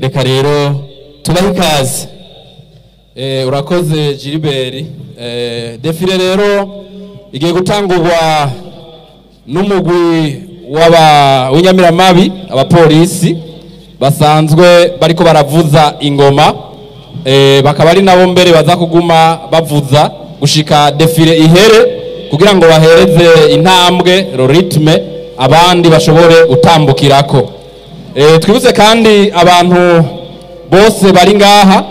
Reka rero tubahe ikaze. Urakoze Gilbert. Défilé rero igiye gutangurwa n'umugwi w'aba w'inyamiramabi, abapolisi basanzwe bariko baravuza ingoma, bakaba ari nabo mbere baza kuguma bavuza gushika défilé ihere, kugira ngo bahereze intambwe, rythme, abandi bashobore gutambukirako. Twibutse kandi abantu bose bari ngaha,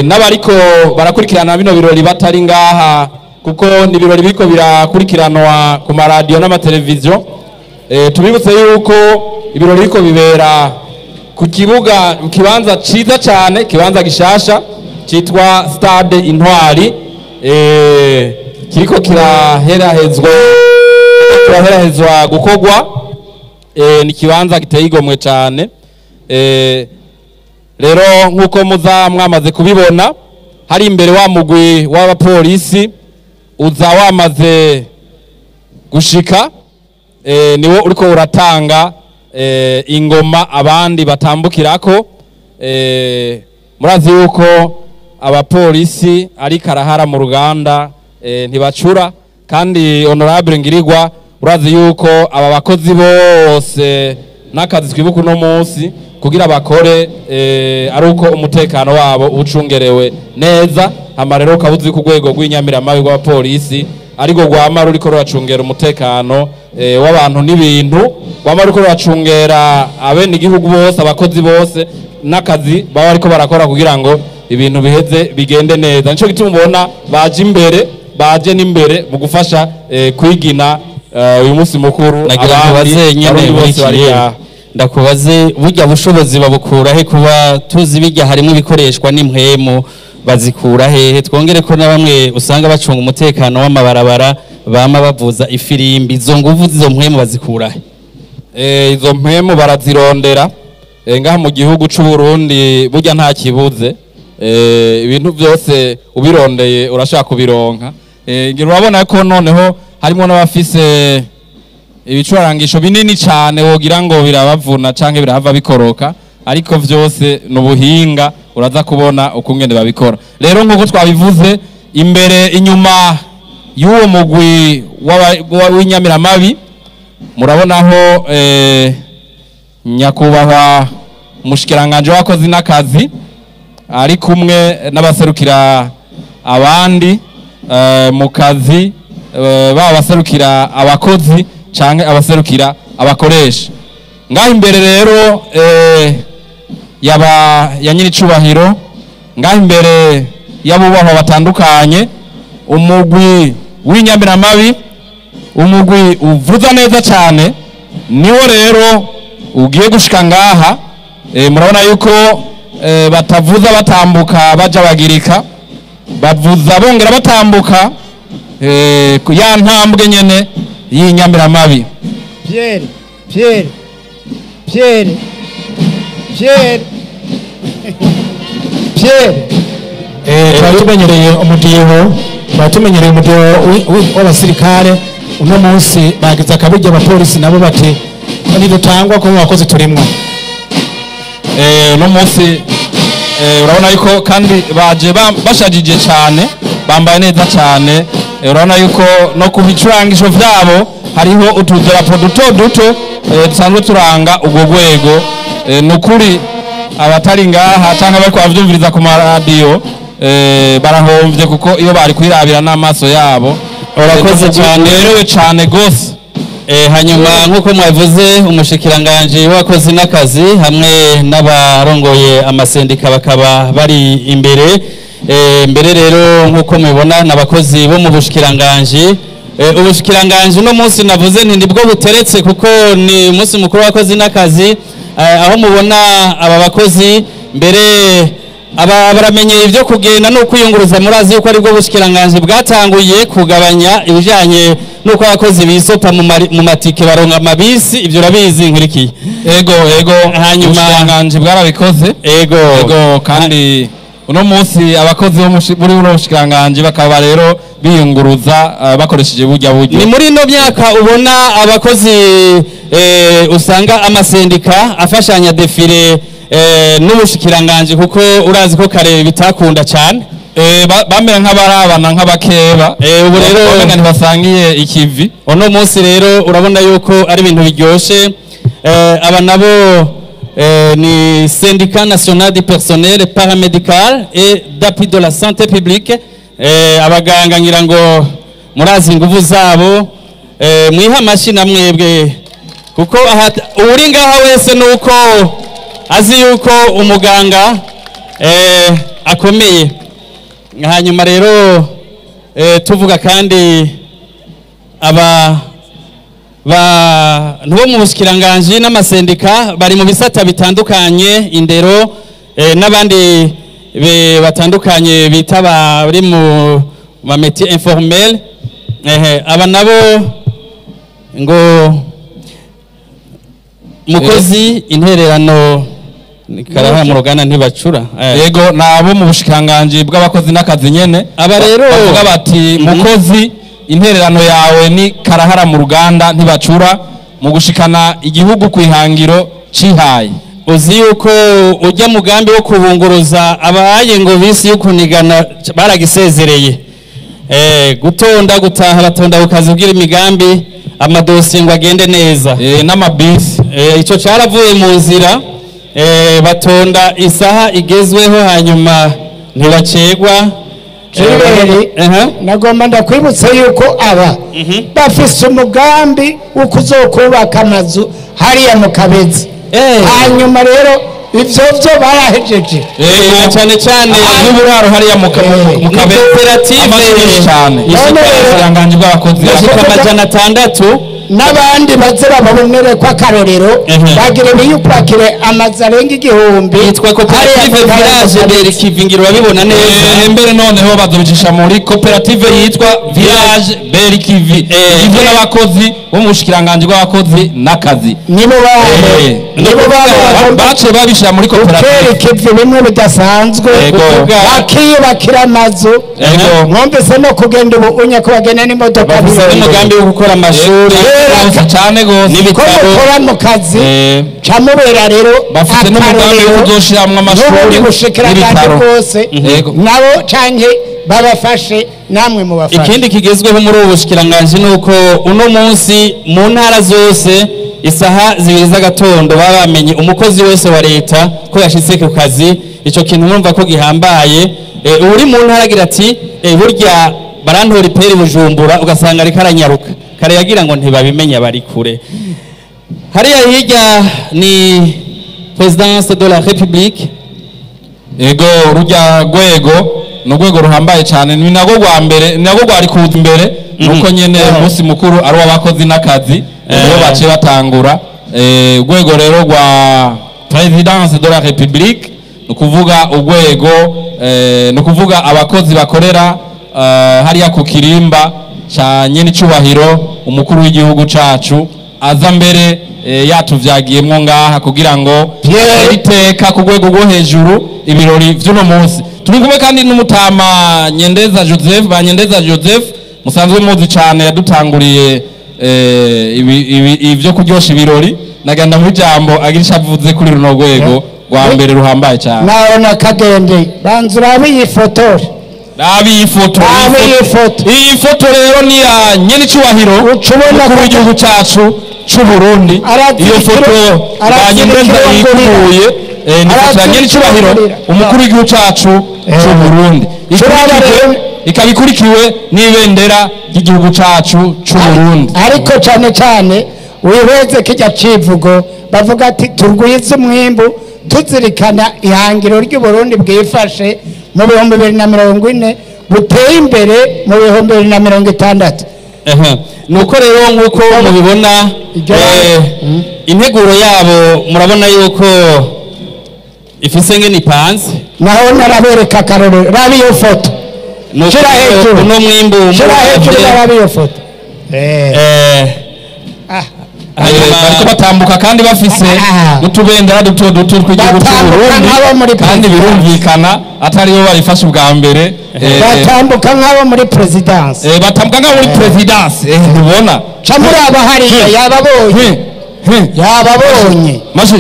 n'abariko barakurikirana bino birori batari ngaha, kuko ni ibirori biriko birakurikiranwa ku maradiyo n'amateleviziyo. Tubibutse yuko ibirori biriko bibera ku kibuga, mu kibanza ciza cane, kibanza gishasha citwa Stade Intwari, kiriko kiraherahezwa gukorwa. Ni ikibanza giteye igomwe cane. Rero nk'uko muza mwamaze kubibona, hari imbere wa mugwi w'abapolisi uza wamaze gushika, niwo uriko uratanga ingoma abandi batambukirako. Murazi yuko abapolisi ari karahara mu ruganda, ntibacura. Kandi honorable Ngirigwa, urazi yuko aba bakozi bose n'akazi twibuka uno munsi kugira bakore, ari uko umutekano wabo ucungerewe neza. Hama rero ukaba uzi ku rwego rw'inyamiramabi rw'abapolisi ariko rwama ruriko ruracungera umutekano w'abantu n'ibintu, rwama ruriko ruracungera abenegihugu bose, abakozi bose n'akazi baba bariko barakora kugira ngo ibintu biheze bigende neza. Nico gituma ubona baje imbere, baje n'imbere mu gufasha kwigina uyu munsi mukuru. Nagira abandi nkubaze nyene Barundi bose bari nkurikiye. ngaha. Ndakubaze, burya bushobozi babukura he, kuba tuzi bijya harimo ibikoreshwa n'impwemu, bazikura hehe? Twongere ko na bamwe usanga bacunga umutekano w'amabarabara bama bavuza ifirimbi, izo nguvu z'izo mpwemu bazikura he? Izo mpwemu barazirondera. Ngaha mu gihugu c'u Burundi burya nta kibuze. Ibintu byose ubirondeye urashaka kubironka. Ngira urabona ko noneho harimo n'abafise ibicurangisho binini cyane, wogira ngo birabavuna canke birahava bikoroka, ariko vyose ni ubuhinga, uraza kubona ukungene babikora. Rero nk'uko twabivuze imbere, inyuma y'uwo mugwi w'inyamiramabi murabonaho nyakubahwa umushikiranganje w'abakozi n'akazi ari kumwe n'abaserukira abandi mu kazi, baba abaserukira abakozi canke abaserukira abakoresha. Ngaho imbere rero yaba ya nyiricubahiro, ngaho imbere y'abubahwa batandukanye, umugwi w'inyamiramabi, umugwi uvuza neza cyane, niwo rero ugiye gushika ngaha. Murabona yuko batavuza batambuka baja bagirika, bavuza bongera batambuka ku ya ntambwe nyene y'inyamiramabi. Pierre, Pierre, Pierre, Pierre, Pierre. Twari tumenyereye umudiho w'abasirikare. Uno munsi bagize akabirya abapolisi nabo bati ntidutangwa ko mu bakozi turimwo. Uno munsi urabona yuko kandi baje bashajije cyane, bambaye neza cyane. Urabona yuko no ku bicurangisho vyabo hariho utudarapo duto duto dusanzwe turanga urwo rwego. Ni ukuri abatari ngaha cyangwa bariko bavyumviriza ku maradiyo barahomvye, kuko iyo bari kwirabira n'amaso yabo. Urakoze cyane. Berewe cyane gose. Hanyuma nk'uko mwabivuze, umushikiranganje w'abakozi n'akazi hamwe n'abarongoye amasendika bakaba bari imbere. Mbere rero nk'uko mubibona n'abakozi bo mu bushikiranganje. Ubushikiranganje uno munsi navuze nti nibwo buteretse, kuko ni umunsi mukuru w'abakozi n'akazi. Aho mubona aba bakozi mbere aba baramenyeye ibyo kugenda no kwiyunguruza. Murazi yuko aribwo bushikiranganje bwatanguye kugabanya ibijanye nuko abakozi bisopa mu matike, baronka amabisi. Ibyo urabizi, Nkurikiye? Ego. Hanyuma Ubushikiranganji bwarabikoze. Ego. Ego, kandi uno munsi abakozi bo muri buno bushikiranganji bakaba rero biyunguruza bakoresheje burya buryo. Ni muri ino myaka ubona abakozi usanga amasendika afashanya défilé. n'ubushikiranganje, kuko urazi ko kare bitakunda cyane. Bamera nk'abarabana nk'abakeba. Ubu rero bamenga ntibasangiye ikivi. Uno munsi rero urabona yuko ari ibintu biryoshe. Aba nabo ni Syndicat national du personnel paramédical et d'appui de la santé publique. Abaganga ngira ngo murazi inguvu zabo. Mwiha amashi na mwebwe, kuko aha uri ngaha wese nuko azi yuko umuganga akomeye. Hanyuma rero tuvuga kandi aba bo mu bushikiranganje n'amasendika bari mu bisata bitandukanye, indero n'abandi batandukanye bita bari mu ma métier informel. Aba nabo ngo mukozi intererano karaha mu ruganda ntibacura. Yego, nabo mu bushikiranganje bw'abakozi n'akazi nyene. Aba rero bavuga bati mukozi intererano yawe ni karahara mu ruganda ntibacura mu gushikana igihugu ku ihangiro cihaye. Uzi yuko ujya mugambi wo kubunguruza abaye ngo bisi yo kunigana baragisezereye. Gutonda gutaha batonda ukazi ubwira imigambi amadosiye ngo agende neza. N'amabisi. Ico caravuye mu nzira. Batonda isaha igezweho hanyuma ntibacegwa. Nagomba ndakwibutsa yuko aba bafise umugambi wo kuzokubaka amazu hariya mu Kabezi. Hanyuma rero ivyo vyo barahejeje. Cyane cyane n'uburaro hariya mu Kabezi koperative cyane ishikiranganje bw'abakozi amajana 6 n'abandi baze babonere kwa karorero bagire biyupakire amazu arenga 1000 yitwa koperative Village Berikivingiro, babibona neza. Mbere noneho bazobicisha muri koperative yitwa Village Berikivi igizwe n'abakozi bo mu bushikiranganje bw'abakozi n'akazi. Nibo bace babishira muri koperative Berikivi bimwe bidasanzwe bakiyubakira amazu. Mwumvise no kugenda ubu unye ko bagenda n'imodoka n'umugambi wo gukora amashuri cyane gose n'ibitaro gukora mu kazi camubera rero bafite n'umugambi wo kuzoshiramwo amashuri n'ibitaro bose nabo canke babafashe namwe mubafashe. Ikindi kigezweho muri ubu bushikiranganje nuko uno munsi mu ntara zose isaha 2 z'agatondo baba bamenye umukozi wese wa leta ko yashitse ku kazi. Ico kintu mwumva ko gihambaye. Uri mu ntara agira ati burya barantora iperi Bujumbura, ugasanga ariko aranyaruka kare yagira ngo ntibabimenya bari kure. Hariya hirya ni Présidence de la République. Ego rujya rwego ni urwego ruhambaye cyane, ni nago rwa mbere, ni nago rwari kuza imbere nuko nyene umunsi mukuru ari w'abakozi n'akazi nibo baciye batangura. Urwego rero rwa Présidence de la République ni ukuvuga urwego ni ukuvuga abakozi bakorera hariya ku kirimba ca nyene icubahiro umukuru w'igihugu cacu aza mbere yatuvyagiyemwo ngaha kugira ngo iteka ku rwego rwo hejuru ibirori vy'uno munsi. Turi kumwe kandi n'umutama Nyendeza Joseph, ba Nyendeza Joseph musanzwe muzi cane, yadutanguriye ivyo kuryosha ibirori. Naganda mu jambo agira ico avuze kuri runo rwego rwa mbere ruhambaye cane. Nawe nakagendeye banza urabe iyi foto. Nabi iyi foto. Iyi foto rero ni ya nyene icubahiro umukuru w'igihugu cacu c'u Burundi. Iyo foto ba Nyendeza yikuye ni foto ya nyene icubahiro umukuru w'igihugu cacu c'u Burundi, ikaba ikurikiwe n'ibendera ry'igihugu cacu c'u Burundi. Ariko cyane cyane wihweze kijya civugo bavuga ati turwize umwimbu tuzirikana ihangiro ry'u Burundi bwifashe mu 2040 buteye imbere mu 2060. Nuko rero nkuko mubibona integuro yabo murabona yuko ifise ngene ipanze. Naho narabereka karorero rabi iyo foto shira hejuru uno mwimbu shira hejuru rabi iyo foto. Bariko batambuka kandi bafise n'utubendera duto duto tw'igihugu cy'u Burundi, kandi birumvikana ataribo barifashe ubwa mbere. Batambuka nk'abo muri presidence. Batambuka nk'abo muri presidence, ntubona ca muri aba hariya yababonye. Yababonye. Mashi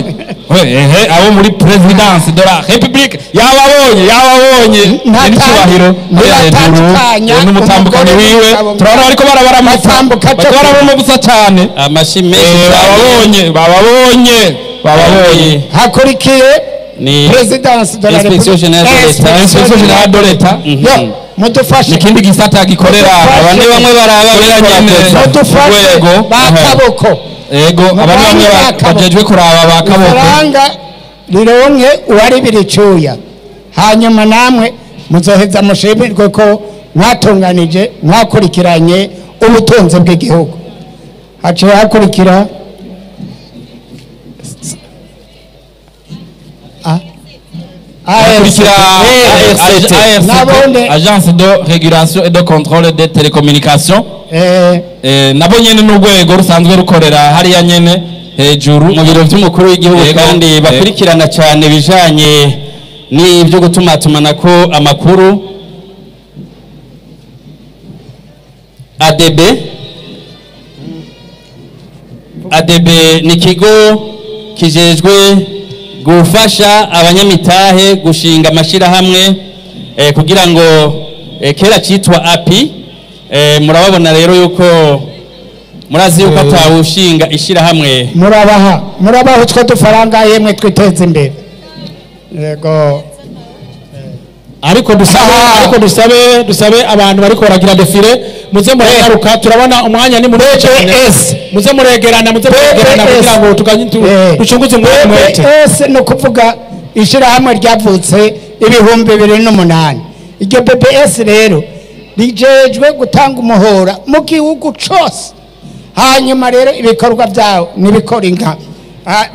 ehe, abo muri présidence de la République yababonye n'icyubahiro ntibatandukanya n'umutambukanyi umugore wiwe. n'umugabo. Turabona bariko barabaramutsa. Batambuka Bariko barabaramutsa cyane. Amashi menshi cyane. Bababonye. Hakurikiye Ni présidence de la Inspection République. Générale de l'État. Inspection générale de l'État. Yo, mudufashe. Ni ikindi gisata gikorera Aba ni bamwe baraba gikorera nyene bikorakoza. Mudufashe. urwego. Bakaboko. Ego, aba ni bamwe Bakaboko. bajejwe kuraba ba kaboko. Ifaranga rironke uwari biricuya, hanyuma namwe muzoheza mushimirwe ko mwatunganije, mwakurikiranye ubutunzi bw'igihugu. Haciye hakurikira Hakurikira ARCT. ARCT, Nabone. Agence de régulation et de contrôle des télécommunications. Nabo nyene n'urwego rusanzwe rukorera hariya nyene hejuru mu biro by'umukuru w'igihugu, kandi bakurikirana cyane ibijanye n'ibyo gutumatumanako amakuru. ADB, ADB ni ikigo kijejwe gufasha abanyamitahe gushinga amashyirahamwe, kugira ngo kera cyitwa API. Murababona rero yuko murazi yuko atawushinga ishyirahamwe. Murabaha utwo dufaranga, yemwe twiteze imbere, yego. Ariko dusabe, ariko dusabe abantu bariko baragira défilé, muze muragaruka, turabona umwanya ni munini cyane. BBS. Muze muregerana BBS. kugira ngo tuganye ducunguze umwanya mwete. BBS ni ukuvuga ishyirahamwe ryavutse 2008. Iryo BBS rero rijejwe gutanga umuhora mu gihugu cose. Hanyuma rero ibikorwa byawo nibikora inka.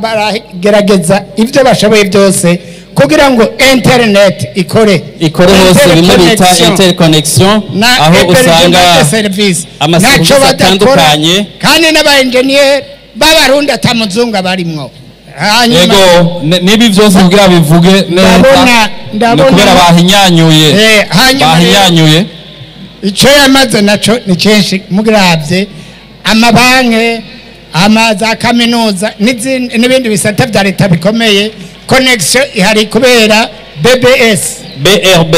Baragerageza ibyo bashoboye byose kugira ngo internet ikore, ikore hose, bimwe bita interconnection. Interconnection, Na aho usanga hébergement de service amaserivisi ntaco badakora. atandukanye. Kandi n'aba engineer b'abarundi atamuzungu barimwo. Hanyuma Ego, nibi vyose kugira bivuge neza ni kubera bahinyanyuye. Hanyuma rero, Bahinyanyuye. ico yamaze naco ni kenshi. Muravye amabanki, ama za kaminuza n'ibindi bisata vya leta bikomeye, connection ihari kubera BBS. BRB.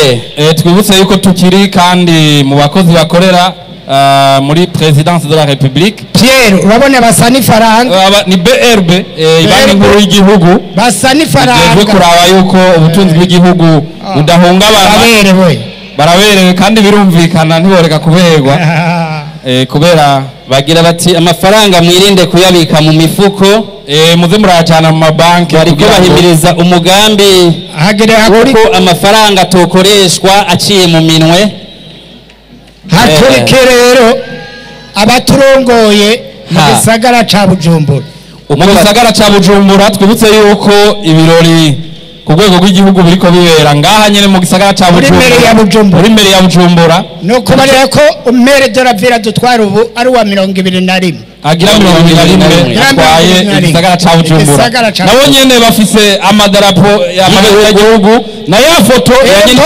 Twibutse yuko tukiri kandi mu bakozi bakorera muri présidence de la République. Pierre, urabona basa n'ifaranga. Ni BRB, banki BRB. nkuru y'igihugu Basa ijejwe n'ifaranga. kuraba yuko ubutunzi bw'igihugu budahungabana. Baberewe. Baraberewe kandi birumvikana, ntiboreka kuberwa kubera Bagira bati amafaranga mwirinde kuyabika mu mifuko. Muze murayajana mu mabanki Bariko kugira ngo- bahimiriza umugambi Hagire hakuri w'uko amafaranga atokoreshwa aciye mu minwe. Hakurike rero abaturongoye mu gisagara ca Bujumbura. Mu gisagara ca Bujumbura, twibutse yuko ibirori ku rwego rw'igihugu biriko bibera ngaha nyene mu gisagara ca Muri Bujumbura. mairie ya Bujumbura. Muri mairie ya Bujumbura. Ni ukubarira ko maire de la ville dutwara ubu ari uwa 21. Agira 21. Atwaye 21. igisagara ca Bujumbura. Igisagara ca Nabo Bujumbura. nyene bafise amadarapo, amabendera y'igihugu na ya foto ya nyene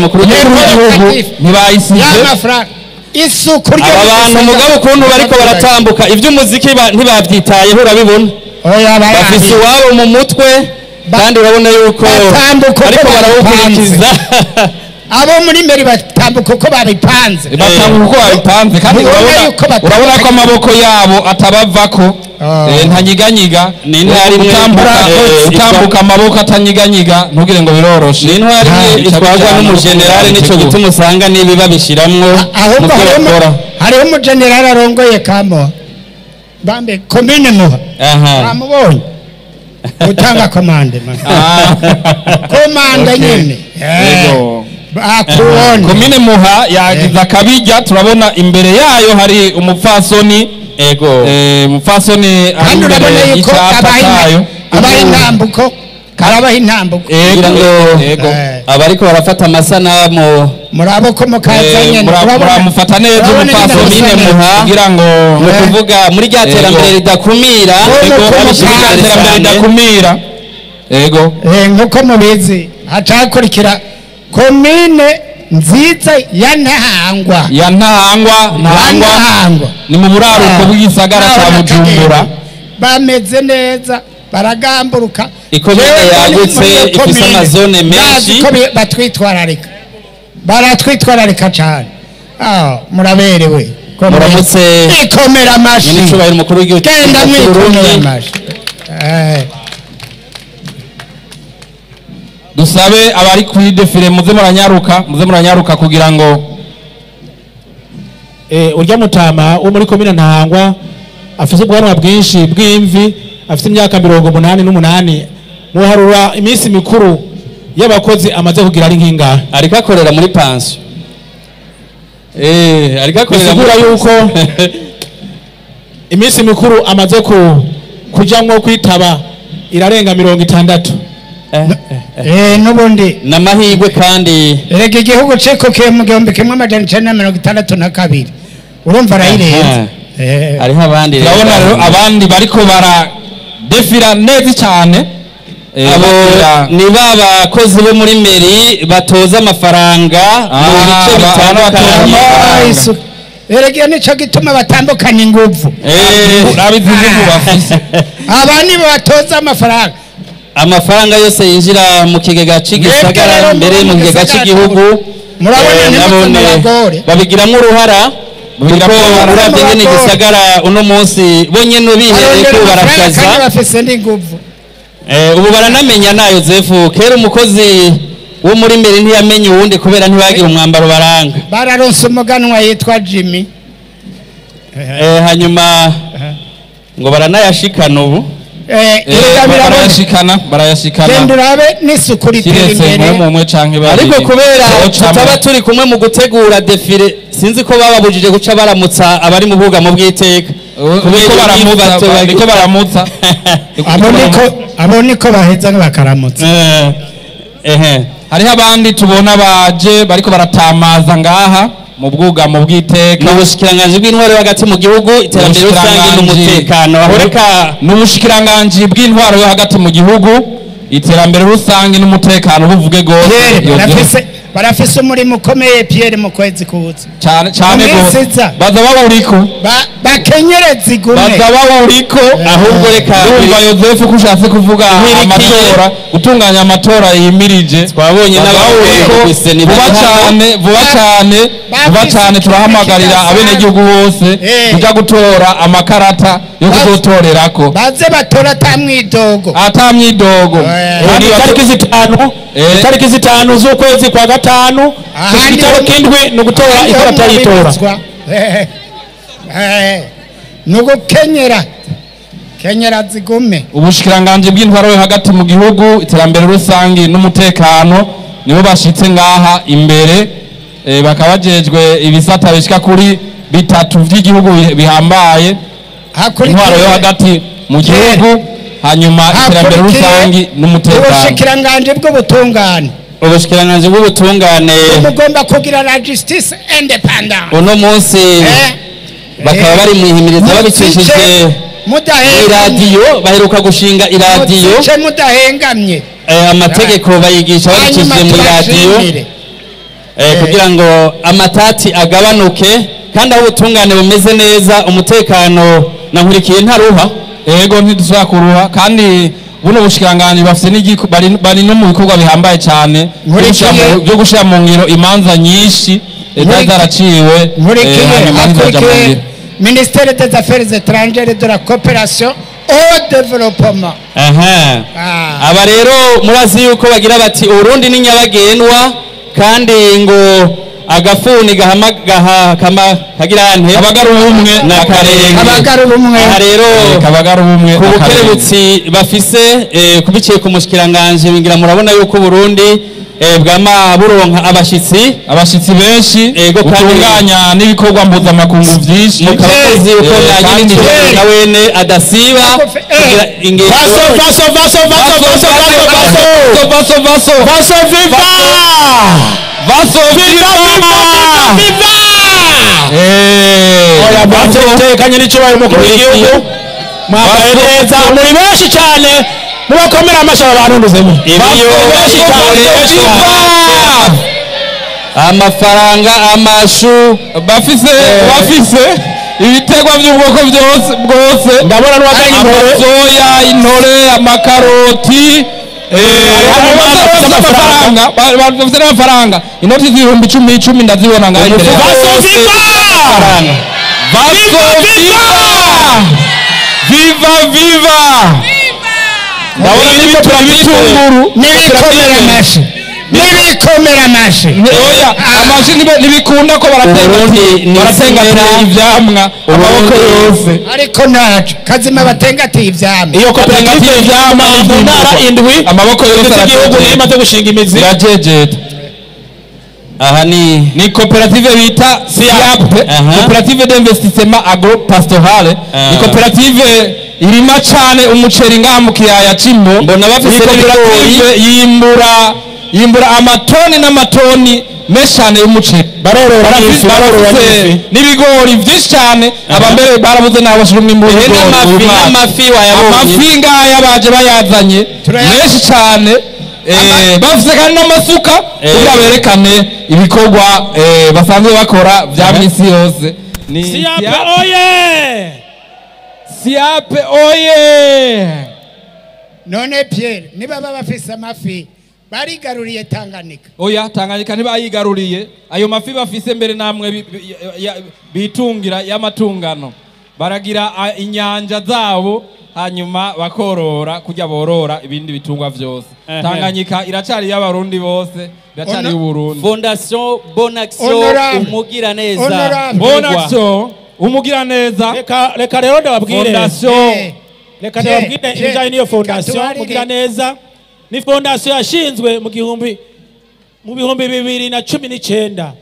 Mukuru mukuru w'igihugu. w'igihugu ntibayisize. Y'amafaranga, isuku ryo Aba mu bantu gisagara. mugabo ukuntu bariko baratambuka, ivy'umuziki ntibavyitayeho, urabibona. Oya, Bafise iwabo mu mutwe, kandi urabona yuko Batambuka uko ariko barawukurikiza. Abo muri mairie batambuka uko babipanze. Batambuka uko babipanze kandi Ntubona yuko batambuka- urabona ko amaboko yabo atabavako. Ntanyiganyiga. Ni intwari imwe, Utambuka utambuka amaboko atanyiganyiga, ntugire ngo biroroshe. Ni intwari imwe Bica itwarwa bijana n'umujenerali, n'uko nico babitegura. gituma usanga n'ibi babishiramwo mu Ahubwo byo bakora. Hariho umujenerali arongoye kamuha bambe komine Muha. Bamubonye utanga commande, man. Commande nyene. Yego. Akubone. Komine Muha yagize akabijya, turabona imbere yayo hari umupfasoni. Umupfasoni ari Kandi imbere urabona yuko y'icyapa cyayo. Abaha intambuko. Kugira ngo abariko barafata amasanamu Murabo ko mukazanye. Muramufata neza Urabona nyine umupfasoni Komine basa neza. Muha. kugira ngo Ni ukuvuga muri rya terambere ridakumira. Ko Babishyize muri rya imbere terambere cyane. ridakumira, yego. Nkuko mubizi, hacakurikira komine nziza ya Ntahangwa. Ya Ntahangwa, Ntahangwa Ntahangwa. ni mu buraruko bw'igisagara cya Naho Bujumbura. nakagenda. Bameze neza, baragamburuka. Ikomine yagutse, ifise amazone menshi. Batwitwararika, baratwitwararika cyane. Muraberewe. Muramutse. Ikomera amashi. Nyiricubahiro umukuru w'igihugu. Genda mwikomera amashi. Dusabe abari kuri defile muze muranyaruka, muze muranyaruka kugira ngo urya mutama wo muri komine Ntahangwa afise ubwanwa bwinshi bw'imvi, afise imyaka 88, muharura iminsi mikuru y'abakozi amaze kugira ari nk'ingahe? Ariko akorera muri pansiyo. Ariko akorera muri yuko iminsi mikuru amaze kujamwo kwitaba irarenga 60. N'ubundi namahirwe kandi rega igihugu cikukiye mu 1962, urumva arayirenze. Hariho abandi rero, turabona abandi bariko baradefira neza cyane. Abo ni ba bakozi bo muri meri batoza amafaranga mu bice bitandukanye. Erega nico gituma batandukanye inguvu. Aba nibo batoza amafaranga. Amafaranga yose yinjira mu kigega cy'igisagara mbere mu kigega cy'igihugu, nabone babigiramwo uruhara. Kuko uravye ingene igisagara uno munsi bo nyene bihereye ko barashaza, ubu baranamenya na Yozefu. Kera umukozi wo muri mbere ntiyamenye uwundi kubera ntibagira umwambaro baranga. Bararonse umuganwa yitwa Jimmy. Hanyuma ngo baranayashikana ubu. Barayashikana, barayashikana. Genda urabe n'isuku ritera imbere. Ariko kubera tutaba turi kumwe mu gutegura defile, sinzi ko bababujije guca baramutsa abari mu bwugamo bw'iteka. Niko baramutsa. Abo niko baheza bakaramutsa. Hariho abandi tubona baje bariko baratamaza ngaha mu bwugamo bw'iteka. N'ubushikiranganji bw'intwaro yo hagati mu gihugu, iterambere rusange n'umutekano. N'ubushikiranganji bw'intwaro yo hagati mu gihugu, iterambere rusange n'umutekano, buvuge gose. Barafise umurimo ukomeye Pierre mu kwezi kuza. Cyane cyane gose. Baza bawuriko. Bakenyereza igume. Baza bawuriko. Ahubwo reka ndumva Yozefu ko ushatse kuvuga amatora, gutunganya amatora yimirije. Twabonye n'abawuriko vuba cyane, vuba cyane, vuba cyane. Turahamagarira abenegihugu bose kuja gutora amakarata yo kuzotorerako. Baze batora atamwidogo. Atamwidogo. Itariki 5 z'ukwezi kwa 5 itariki 7 ni ugutora ikarata y'itora. Ni ugukenyera kenyera zigume. Ubushikiranganji bw'intwaro yo hagati mu gihugu, iterambere rusange n'umutekano nibo bashitse ngaha imbere. Bakaba bajejwe ibisata bishika kuri 3 vy'igihugu bihambaye. Intwaro yo hagati mu gihugu, hanyuma iterambere rusange n'umutekano. Ubushikiranganji bw'ubutungane. Ubushikiranganji bw'ubutungane mugomba kugira la justice independent. Uno munsi bakaba bari mu ihimiriza babicishije iradiyo, baheruka gushinga iradiyo mudahengamye. Amategeko bayigisha babicishije mu iradiyo kugira ngo amatati agabanuke, kandi aho ubutungane bumeze neza umutekano na Nkurikiye ntaruha. Ego ntidusubira kuruha. Kandi buno bushikiranganji bafise n'igiko bari no mu bikorwa bihambaye cyane byo gushira mu ngiro imanza nyinshi zaraciwe. Nkurikiye Ministère des Affaires étrangères et de la coopération au développement. Aba rero murazi yuko bagira bati Urundi ni nyabagendwa, kandi ngo agafuni gahamagaha kama kagira nte kabagara ubumwe na karenge. Kabagara ubumwe. Aha rero kabagara ubumwe ku bukerebutsi bafise kubiciye ku mushikiranganje, ngira murabona yuko Burundi bwama buronka abashitsi benshi, gutunganya n'ibikorwa mpuzamakungu byinshi. Mukabakozi uko nanyine na wene adasiba kugira ingendo. Vaso vaso vaso vaso vaso vaso vaso vaso vaso viva vaso viva viva. Oya bato tekanye n'icyo mukuru w'igihugu, mwambaye neza, muri benshi cyane, mubakomera amashyi abantu nduzemo. Benshi cyane, amafaranga, amashu bafise Ibitegwa by'ubwoko byose bwose. Ndabona n'uwazanye intore. Amasoya, intore, amakaroti. Amafaranga, bafite n'amafaranga, inoti z'ibihumbi icumi icumi ndazibona ngaho imbere yanjye. Vaso Viva! Viva viva! Ndabona n'ibitunguru. N'ibikomera amashi, n'ibikomera amashi. Oya, amashi ntibikunda ko Uburundi ni baratengatira isomera. Ivyamwa amaboko yose. Ariko ntaco kazima batengatiye ivyamwa. Iyo koperative ivyamwa mu ntara indwi amaboko yose z'igihugu niyo imaze gushinga imizi. Irajejeta. Aha ni Ni koperative bita SIAP, Coopérative d'investissement agro pastoral. Ni koperative irima cane umuceri ngaha mu kiyaya c'Imbo. Mbona bafise Ni koperative yimbura amatoni n'amatoni menshi cane y'umuceri. Barorora n'ifi, barorora Barafise n'ifi. n'ibigori vyinshi cane. Abambere barabuze n'aho bashira umwimbu Ehe, w'ibigori n'amafi uyu mwaka. N'amafi wayabonye? Amafi ngaya baje bayazanye menshi cane. Bafise kandi n'amasuka kugira berekane ibikorwa basanzwe bakora vya misi yose. Ni Siape oye! Siape oye! None Pierre, niba baba bafise amafi, barigaruriye Tanganyika? Oya, Tanganyika ntibayigaruriye. Ayo mafi bafise mbere namwe bitungira y'amatungano. Baragira inyanja zabo, hanyuma bakorora kujya borora ibindi bitungwa vyose. Tanganyika iracari y'Abarundi bose, iracari y'Uburundi. Fondation Bonne Action. Honorable. Umugiraneza. Honorable. Bonne Action, umugiraneza. Reka rero ndababwire. Fondation. Reka ndababwire ibijyanye n'iyo fondation. Katubarire. Mugiraneza ni fondation yashinzwe mu 2019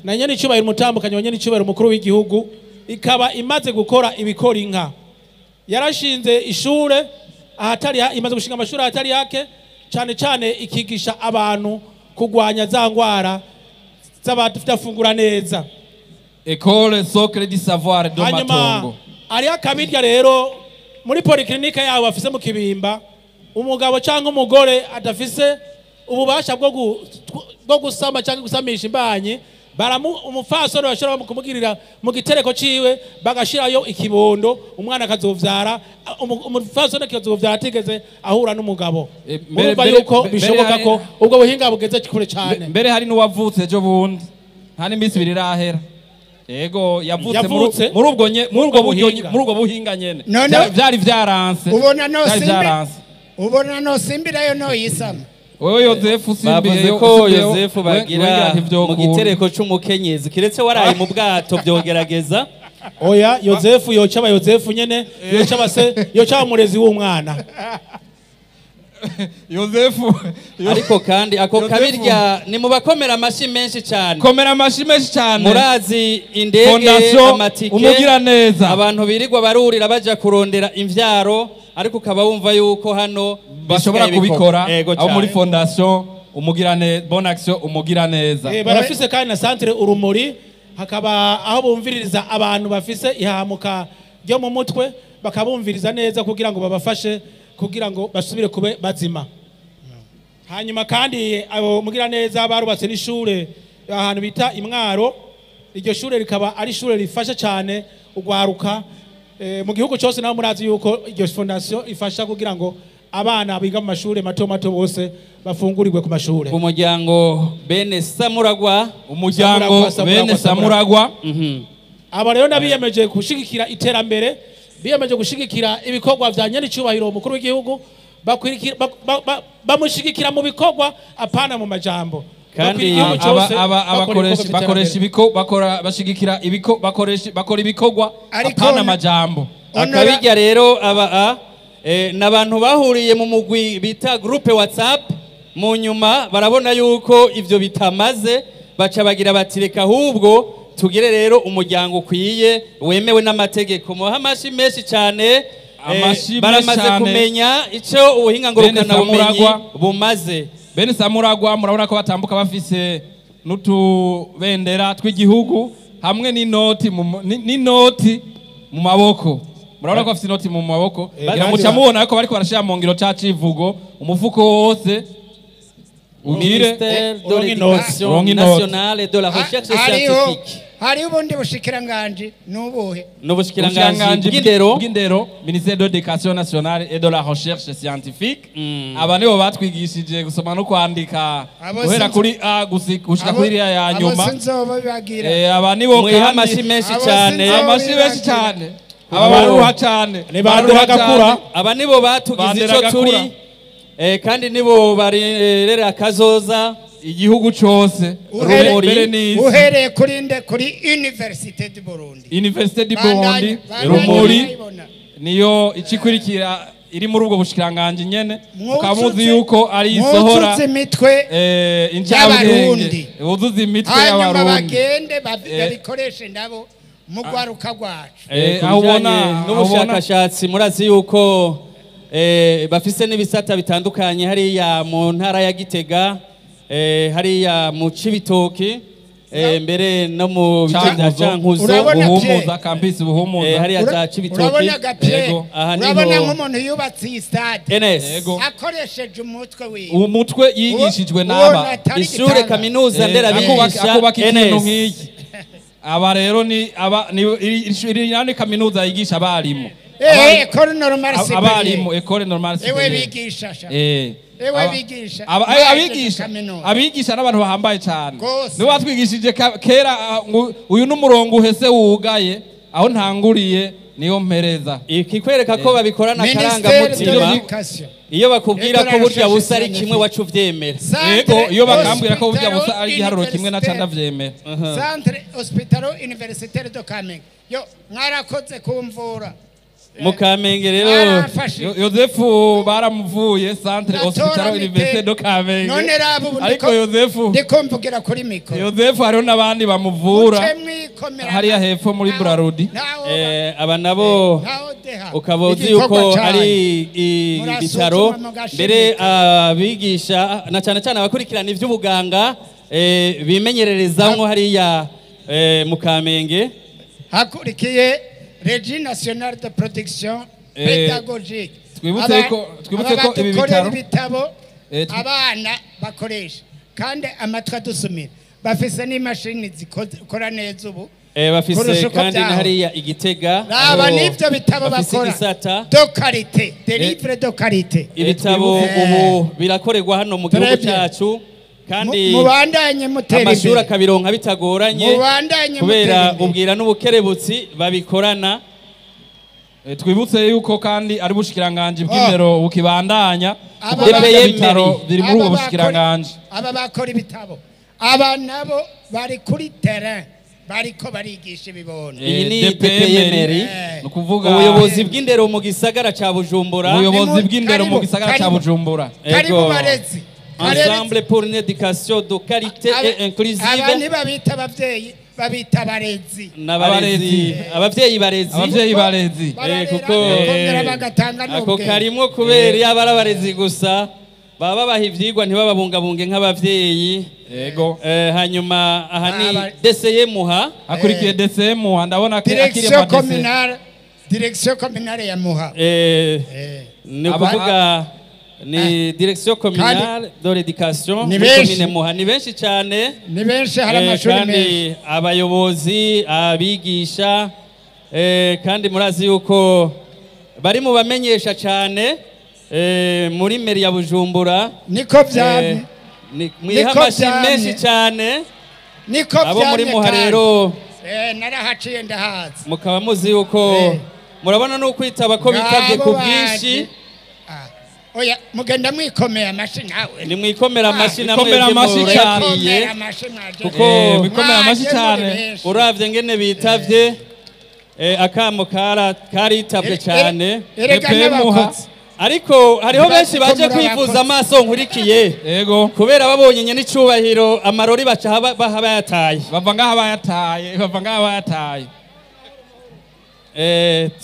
na nyenicubahiro umutambukanyi wa nyenicubahiro umukuru w'igihugu, ikaba imaze gukora ibikora inka. Yarashinze ishure ahatari imaze gushinga amashuri ahatari yake, cyane cyane ikigisha abantu kurwanya za ngwara z'abadafungura neza. École Socle du Savoir de Hanyuma Matongo. Hariho akabirya rero muri polyclinique yabo bafise mu Kibimba: umugabo cyangwa umugore adafise ububasha bwo gusama cyangwa gusamisha imbanyi, baramu umufasoni bashobora kumugirira mu gitereko ciwe bagashirayo ikibondo, umwana akazovyara, umufasoni akazovyara atigeze ahura n'umugabo. Murumva yuko bishoboka ko ubwo buhinga bugeze kure cyane. Mbere hari n'uwavutse ejo bundi, nta n'iminsi 2 irahera. Yego, yavutse Yavutse muri ubwo buryo buhinga. Muri ubwo buhinga nyene. None Vyari vyaranse. Ubona no Vyari simbi vyaranse. Ubona no simbirayo no yisama. Wewe Yozefu Bavuze simbiyeyo. ko Yozefu bagira mu gitereko c'umukenyezi, kiretse waraye mu bwato byogerageza. Oya, Yozefu yoca aba Yozefu nyene, yoca aba se, yoca aba umurezi w'umwana. Yozefu. Ariko kandi ako Yozefu. Kabirya ni mu bakomera amashi menshi cyane. Komera amashi menshi cyane. Murazi indege, Fondation amatike, Umugiraneza. Abantu birirwa barurira baja kurondera imvyaro, ariko ukaba wumva yuko hano bashobora bisigaye bikorwa. kubikora. Ego Abo muri cyane. Fondation Umugiraneza, Bonne Action Umugiraneza. Barafise kandi na centre Urumuri, hakaba aho bumviririza abantu bafise ihamuka ryo mu mutwe, bakabumviriza neza kugira ngo babafashe kugira ngo basubire kube bazima. Hanyuma kandi abo Mugiraneza barubatse n'ishure ahantu bita Imwaro. Iryo shure rikaba ari ishure rifasha cyane ugwaruka mu gihugu cyose. Naho murazi yuko iryo fondation ifasha kugira ngo abana biga mu mashure mato mato bose bafungurirwe ku mashure. Umuryango bene Samuragwa. Umuryango Samuragwa, Samuragwa, bene Samuragwa. Samuragwa. Aba rero n'abiyemeje gushigikira iterambere, biyemeje gushigikira ibikorwa vya nyenicubahiro umukuru w'igihugu, bamushigikira mu bikorwa, apana mu majambo. Kandi Bakwira igihugu aba cose, aba bakora abakoresha ibikorwa bakoresha vy'iterambere. ibiko bakora bashigikira ibiko bakoresha bakora ibikorwa, Ariko apana amajambo. Akabirya rero aba n'abantu bahuriye mu mugwi bita groupe WhatsApp. Mu nyuma barabona yuko ivyo bitamaze, baca bagira bati: "Reka ahubwo tugire rero umuryango ukwiye wemewe n'amategeko." Muha amashi menshi cyane. Amashi menshi Baramaze cyane. kumenya ico ubuhinga ngurukana bumenyi Samuragwa. bumaze. Bene Samuragwa, murabona ko batambuka bafise n'utubendera tw'igihugu hamwe n'inoti mu maboko. Murabona ko bafise inoti mu maboko. Ngira muca mubona ko bariko barashira mu ngiro ca civugo: umufuko wose ugire Ministère de Uronke inoti. l'Éducation Uronke inoti. nationale et de la recherche Hariho scientifique. Hari ubundi bushikiranganji nubuhe? N'ubushikiranganji bw'indero, ministère de l'éducation nationale et de la recherche scientifique. Aba nibo batwigishije gusoma no kwandika guhera kuri A gushika kuri iriya ya nyuma. Aba nibo kandi amashi menshi cyane, amashi menshi cyane, aba baruha cyane, gakura. Aba nibo batugize ico turi, kandi nibo barerera akazoza igihugu cyose. Uhereye kuri nde? Kuri Université du Burundi. Université du Burundi Rumuri niyo ikikurikira iri muri ubwo bushikiranganje nyene, ukamuzi yuko ari isohora imitwe y'abarundi, wuzuza imitwe y'abarundi bagende babikoreshe nabo mu gwaruka rwacu. Aho ubona n'ubushakashatsi, murazi yuko bafise n'ibisata bitandukanye hariya mu ntara ya Gitega, hariya mu Cibitoki, mbere no mu bice bya Cankuzo, Buhumuza, campus Buhumuza, hariya za Cibitoki. Urabona nk'umuntu yubatse iyi stade akoresheje umutwe wiwe, umutwe yigishijwe n'aba ishure kaminuza nderabigisha akubaka ikintu nk'iki. Aba rero ni aba ni kaminuza yigisha abarimu. École normale supérieure. Abarimu école normale supérieure. Ewe bigisha sha. Ewe bigisha. Abigisha. Abigisha n'abantu bahambaye cyane. Nibo batwigishije kera uyu n'umurongo uhese wugaye aho ntanguriye niyo mpereza. Ikikwereka ko babikorana karanga mutima. Iyo bakubwira ko burya busa ari kimwe wacu vyemera. Yego, iyo bakambwira ko burya busa ari igiharuro kimwe na canda vyemera. Centre Hospitalo Universitaire de Kamenge. Yo mwarakoze kumvura. Mukamenge rero Yozefu baramuvuye Centre Hospitalo Universitaire de Kamenge. None rabo ariko Yozefu ndikomvugira kuri mikoro. Yozefu hariho nabandi bamuvura hariya hepfo muri Brarudi. Aba nabo ukaba uzi yuko ari ibitaro mbere abigisha na cyane cyane abakurikirana ivy'ubuganga bimenyererezamwo hariya mu Kamenge. Hakurikiye Régie nationale de protection pédagogique. Twibutse ko ibi bitaro abana bakoresha kandi amatwi adusumira bafise n'imashini zikora neza ubu. Bafise kandi hariya Igitega. Aba nivyo bitabo bakora de qualité, des livres de qualité. Ibitabo ubu birakorerwa hano mu gihugu cyacu kandi mubandanye mutera imbere, amashuri akabironka bitagoranye kubera ubwira n'ubukerebutsi babikorana. Twibutse yuko kandi ari bushikiranganje bw'indero bukibandanya ibitaro biri muri ubwo bushikiranganje. Aba bakora ibitabo, aba nabo bari kuri terrain bariko barigisha ibibondo. Iyi ni DPMR, ni ukuvuga ubuyobozi bw'indero mu gisagara ca Bujumbura. Ubuyobozi bw'indero mu gisagara ca Bujumbura. Karibu barezi. Ensemble pour une éducation de qualité et inclusive. Abani babita abavyeyi, babita barezi. N'abarezi, abavyeyi barezi. Abavyeyi barezi. Kuko ako karimwo kubera iyo abari abarezi gusa baba baha ivyigwa ntibababungabunge nk'abavyeyi. Yego. Hanyuma aha ni DCE Muha. Akurikiye DCE Muha, ndabona akiri communale, direction communale ya Muha. Ni ukuvuga ni direction communale de l'éducation commune Muha. Ni benshi cyane, ni benshi, hari amashuri menshi, abayobozi, abigisha, kandi murazi yuko bari mu bamenyesha cyane muri meri ya Bujumbura. Niko vyamye, mwiha amashi menshi cyane, niko abo muri Muha rero narahaciye ndahazi. Mukaba muzi yuko murabona no kwitaba ko bitavye ku bwinshi. Oya, mugenda mwikomera amashi nawe. Ni mwikomera amashi namwe, mwikomera amashi cyane. Kuko mwikomera amashi cyane. Uravye ngene bitavye, akamo karitabwe cyane. Ariko hariho benshi baje kwivuza amaso nkurikiye. Yego. Kubera babonye nyene icubahiro amarori baca bayataye. Bava ngaha bayataye, bava ngaha bayataye.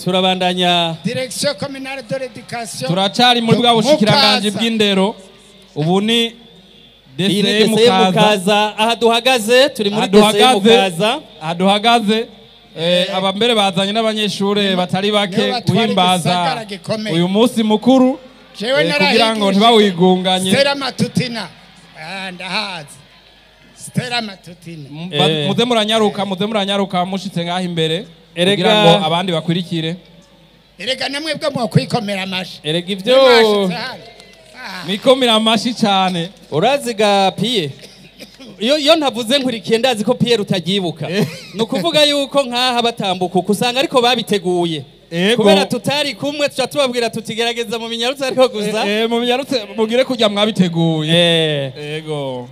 Turabandanya Direction communale de l'éducation. Turacari muri bwa bushikiranganje bw'indero. Ubu ni DCE Mukaza. Aha duhagaze turi muri DCE Mukaza. Aha duhagaze aba mbere bazanye n'abanyeshure batari bake guhimbaza uyu munsi mukuru kugira ngo ntibawigunganye. Sera matutina ndahazi. Stella Matutina. Muze muranyaruka, muze muranyaruka mushitse ngaho imbere Erega- kugira ngo abandi bakwirikire. Erega namwe bwo mwokwikomera amashi. Erega ivyo Mwashitse hano. Ah, Mikomera amashi cyane. Uraziga piye iyo ntavuze nkurikiye, ndazi ko Pierre utagibuka. Ni ukuvuga yuko nkaha batambuka uko usanga ariko babiteguye. Ego. Kubera tutari kumwe, tuca tubabwira tutigerageza mu minyarutse, ariko gusa Mu minyarutse mugire kujya mwabiteguye. Ego.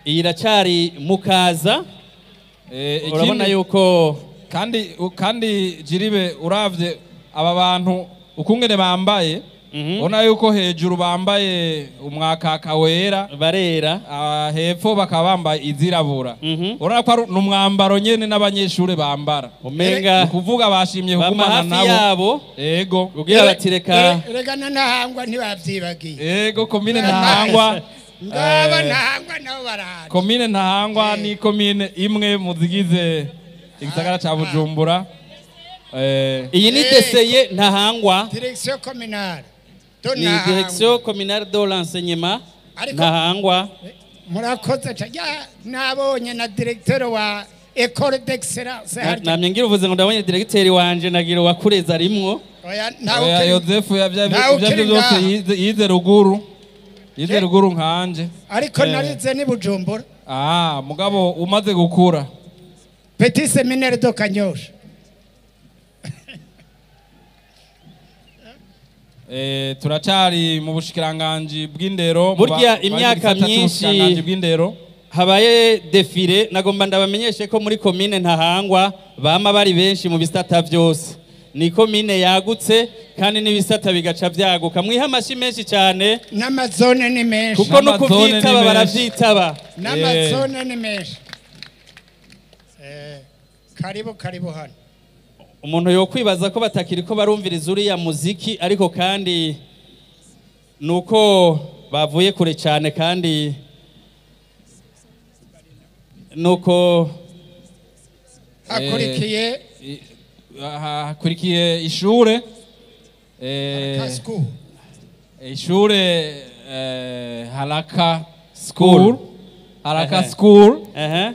Iyi iracari mukaza. Urabona yuko Kandi jiribe uravye aba bantu ukungene bambaye, ubona yuko hejuru bambaye umwakaka wera. Barera. Hepfo bakaba bambaye izirabura. Urabona ko ni umwambaro nyene n'abanyeshure bambara. Umenga ni kuvuga bashimye bama kugumana hafi nabo. yabo. Ego. Kugira bati reka. Erega na Ntahangwa ntibavyibagiye. Ego, komine Ntahangwa. Ngaba Ntahangwa nabo baraje. Komine Ntahangwa ni komine imwe mu zigize igisagara ca Bujumbura. Iyi ni DCE Ntahangwa. Direction communale do Ni Ntahangwa. Direction communale de l'enseignement Ntahangwa. Murakoze cyane. Ya, nabonye na directeur wa école d'excellence harya. Namye ngira uvuze ngo ndabonye directeur wanje, nagira uwakureza arimwo. Oya, ntawe Oya, Yozefu yavya ntawe ivyo ukiri byose ngaha. yize ruguru, yize ruguru nkanje. Ariko narize ni Bujumbura. Ah, mugabo umaze gukura. Petit séminaire de Kanyosha. Turacari mu bushikiranganji bw'indero, Burya bari mu imyaka gisata myinshi c'ubushikiranganji bw'indero. Habaye défilé, nagomba ndabamenyeshe ko muri komine Ntahangwa bama bari benshi mu bisata byose. Ni komine yagutse kandi n'ibisata bigaca byaguka. Mwiha amashi menshi cyane. N'amazone ni menshi. Kuko no N'amazone ni kuvyitaba menshi. baravyitaba. N'amazone ni menshi. Karibu karibu hano. Umuntu yokwibaza ko batakiri ko barumviriza uriya muziki, ariko kandi nuko bavuye kure cyane, kandi nuko Hakurikiye Hakurikiye ishure Kasku. Ishure Haraka School. Haraka School.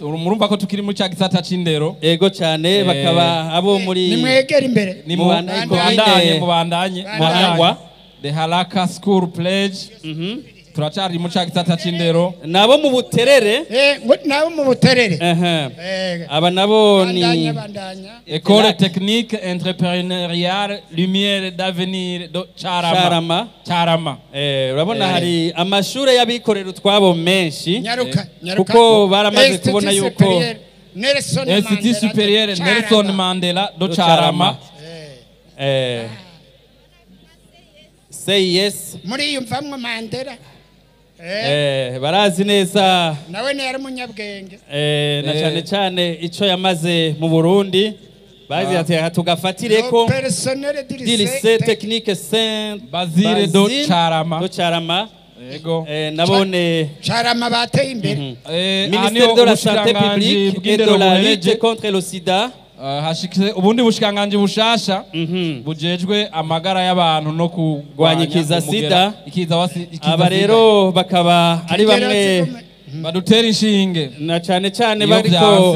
Murumva ko tukiri muri ca gisata c'indero. Ego cyane. Bakaba abo muri Nimwegera imbere. Ni Mubandanye. mubandanye, mubandanye. Ntahangwa. The Haraka School Pledge. Turacari mu ca gisata c'indero. Nabo mu Buterere. Ngo nabo mu Buterere. Aba nabo ni Bandanya, bandanya. École technique entrepreneuriale Lumière d'avenir do Carama. Carama. Carama. Urabona hari amashure y'abikorera utwabo menshi. Nyaruka, nyaruka. Kuko baramaze Institut kubona yuko Supérieur Nelson Institut Mandela Supérieur de Carama. Nelson Mandela do Do Carama. Carama. Say yes. Muriyumvamwo Mandela. Barazi neza. Nawe yari umunyabwenge. Na cyane cyane ico yamaze mu Burundi, bazi ati tugafatireko. Le personnel du Du lycée lycée technique Saint Basile do Basile Carama. Do Carama. Ego. Nabone Carama bateye imbere. Aha Ministère niho de la santé ubushikiranganji publique et bw'indero de la buhereje. lutte contre le sida. Hashikise ubundi bushikiranganji bushasha bujejwe amagara y'abantu no kurwanya Ikiza umugera- sida. ikiza Aba sida. rero bakaba ari Kigera bamwe zigume. Badutera inshinge na cyane cyane Iyo bariko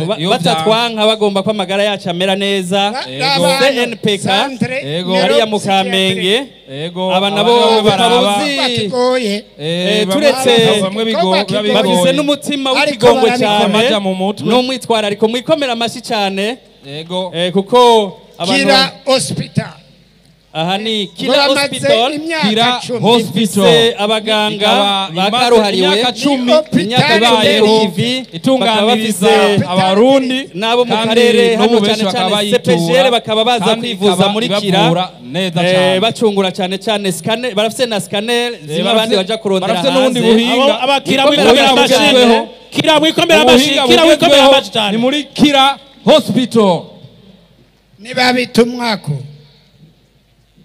vyanse, iyo batatwanka, bagomba ko amagara yacu amera neza. Ego. CNPK Centre Ego. hariya mu Kamenge. Ego. Aba nabo aba bakaba baraba. uzi Bakigoye. Bamwe turetse bamwe Bigoye. bigoye. Bafise n'umutima Ariko w'ikigongwe barabikora. cyane Amaja mu mutwe. n'umwitwarariko. Mwikomera amashyi cyane. Ego. Kuko abantu Kira Hospital. Aha ni Kira Baramaze Hospital. imyaka Kira 10. Hospital. Ifise abaganga Ikaba imaze bakaruhariwe imyaka 10 Ni hospital imyaka ibayeho, ivi, itunganiriza bakaba bafise abarundi n'abo mu kandi karere n'ubu hano benshi cyane bakaba cyane bayitura, CPGL bakaba baza kandi kwivuza ikaba muri Kira. ibavura neza cyane. Bacungura cyane cyane scanner, barafise na scanner zimwe abandi baja kurondera Barafise n'ubundi hanze. buhinga. Abakira Mwikomera mwikomera amashyi amashyi. cyane. Kira mwikomera amashyi. Ubuhinga Kira mwikomera bugezweho amashyi cyane. ni muri Kira Hospital. Nibabita umwako.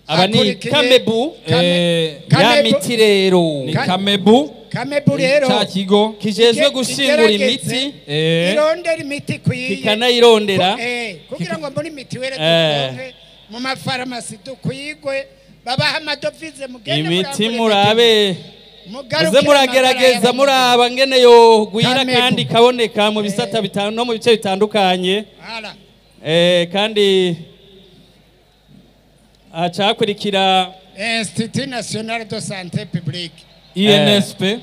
Aba ni Hakurikiye Kamebu. Kamebu. Ya miti rero. Ni Kamebu. Kamebu rero. Ca kigo kijejwe gushingura igerageze imiti. Irondera imiti ikwiye. Kikanayirondera. Kugira ngo muri mitiwere turonke mu mafarumasi dukwigwe, babaha amadovize, mugende Imiti murangure. murabe. Muze muragerageza muraba ngene yogwira kandi kaboneka mu bisata bitanu no mu bice bitandukanye. Kandi acakurikira Institut National de Santé Publique INSP,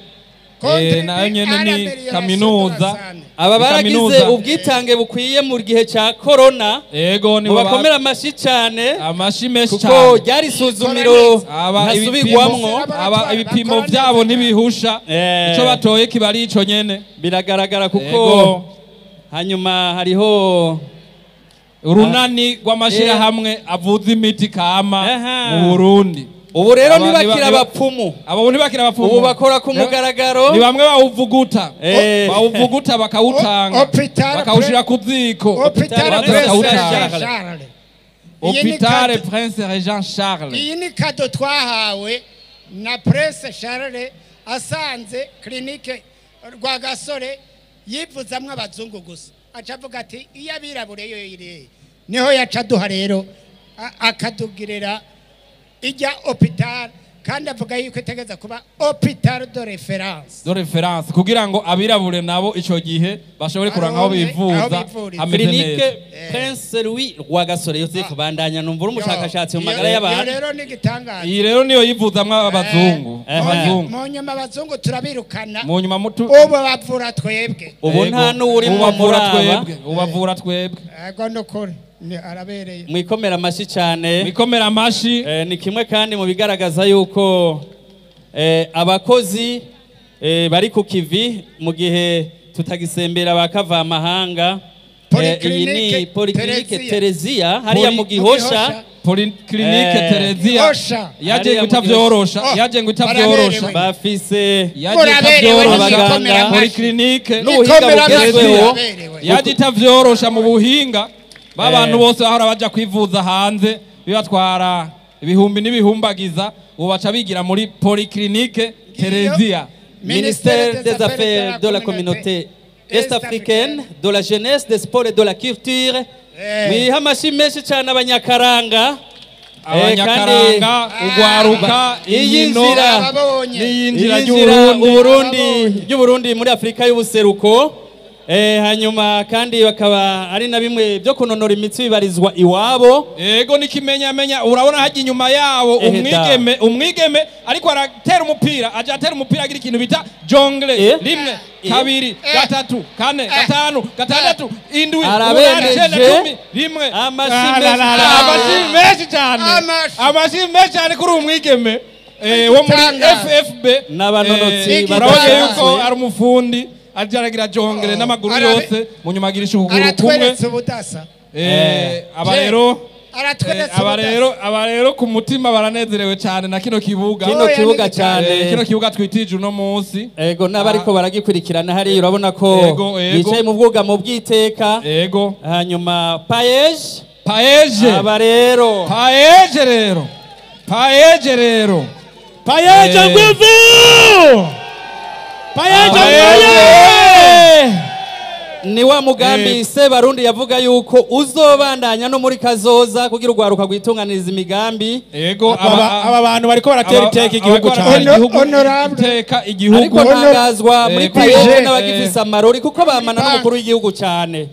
nayo nyene ni kaminuza. Aba baragize ubwitange bukwiye mu gihe ca corona. Ego, ni bakomera amashi cyane, amashi menshi kuko cyane, ryari isuzumiro ntasubirwamwo. Aba ibipimo vyabo ntibihusha, ico batoye kiba ari ico nyene, biragaragara kuko hanyuma hariho urunani rw'amashirahamwe avuza imiti kama mu Burundi. Ubu rero ntibakira abapfumu, abo ntibakira abapfumu, ubu bakora ku mugaragaro. Ni bamwe bawuvuguta, bawuvuguta bakawutanga, bakawushira ku ziko. Hôpital Prince Régent Charles. Iyi ni kado twahawe na Prince Charles asanze clinique Rwagasore yivuzamwo abazungu gusa, aca avuga ati iyo abirabure yo iri niho yaca duha rero akadugirira ijya hôpital, kandi avuga yuko itegeza kuba hôpital de référence, de référence kugira ngo abirabure nabo ico gihe bashobore kuranka aho bivuza. Clinique Prince Louis Rwagasore. Joseph bandanya numvura umushakashatsi mu magara y'abantu. Rero ni gitangaza iyi rero niyo yivuzamwo abazungu, abazungu mu nyuma abazungu turabirukana, mu nyuma ubu bavura twebwe, ubu nta n'uri mu twebwe, ubavura twebwe. Ego ndukuri arabereye. Mwikomera amashi cyane, mwikomera amashi. Ni kimwe kandi mu bigaragaza yuko abakozi bari ku kivi mu gihe tutagisembera bakava amahanga. Iyi ni Polyclinique Terezia hariya mu Gihosha. Polyclinique Terezia yaje gutavyorosha, yaje gutavyorosha, bafise yaje gutavyorosha Polyclinique n'ubuhinga bugezweho, yaje itavyorosha mu buhinga. Babantu bose bahora baja kwivuza hanze bibatwara ibihumbi n'ibihumbagiza, ubu baca bigira muri Polyclinique Terezia. Ministère des Affaires de la Communauté Est-Africaine, de la Jeunesse, des Sports et de la Culture. Mwiha amashi menshi cyane abanyakaranga, abanyakaranga ugwaruka iyinjira n'iyinjira ry'Uburundi muri Afrika y'ubuseruko. Hanyuma kandi bakaba ari na bimwe byo kunonora imitsi bibarizwa iwabo. Ego nikimenyamenya urabona haji inyuma yabo umwigeme, umwigeme ariko aratera umupira, aje atera umupira agira ikintu bita jongle. Rimwe, kabiri, gatatu, kane, gatanu, gatandatu, indwi, umunani, icenda, cumi, rimwe. Amashi menshi cyane, amashi menshi cyane kuri umwigeme wo muri FFB n'abanonotsi. Urabona yuko ari umufundi ajaragira jongere n'amaguru yose, mu nyuma agirisha ukuguru kumwe. Aba rero aba rero ku mutima baranezerewe cyane na kino kibuga, kino kibuga cyane, kino kibuga twitije uno munsi. Ego n'abariko baragikurikirana hari urabona ko bicaye mu bwugamo bw'iteka. Ego hanyuma Paeje, Paeje aba rero, Paeje rero, Paeje rero, Paeje nguvu, Paeje. Ni wa mugambi se Barundi yavuga yuko uzobandanya no muri kazoza kugira ugwaruka gwitunganiriza imigambi. Ego aba bantu bariko baratera iteka igihugu cyane, honorable iteka igihugu. Ariko ntangazwa muri Paeje n'abagifisa amarori kuko bamana n'umukuru w'igihugu cyane.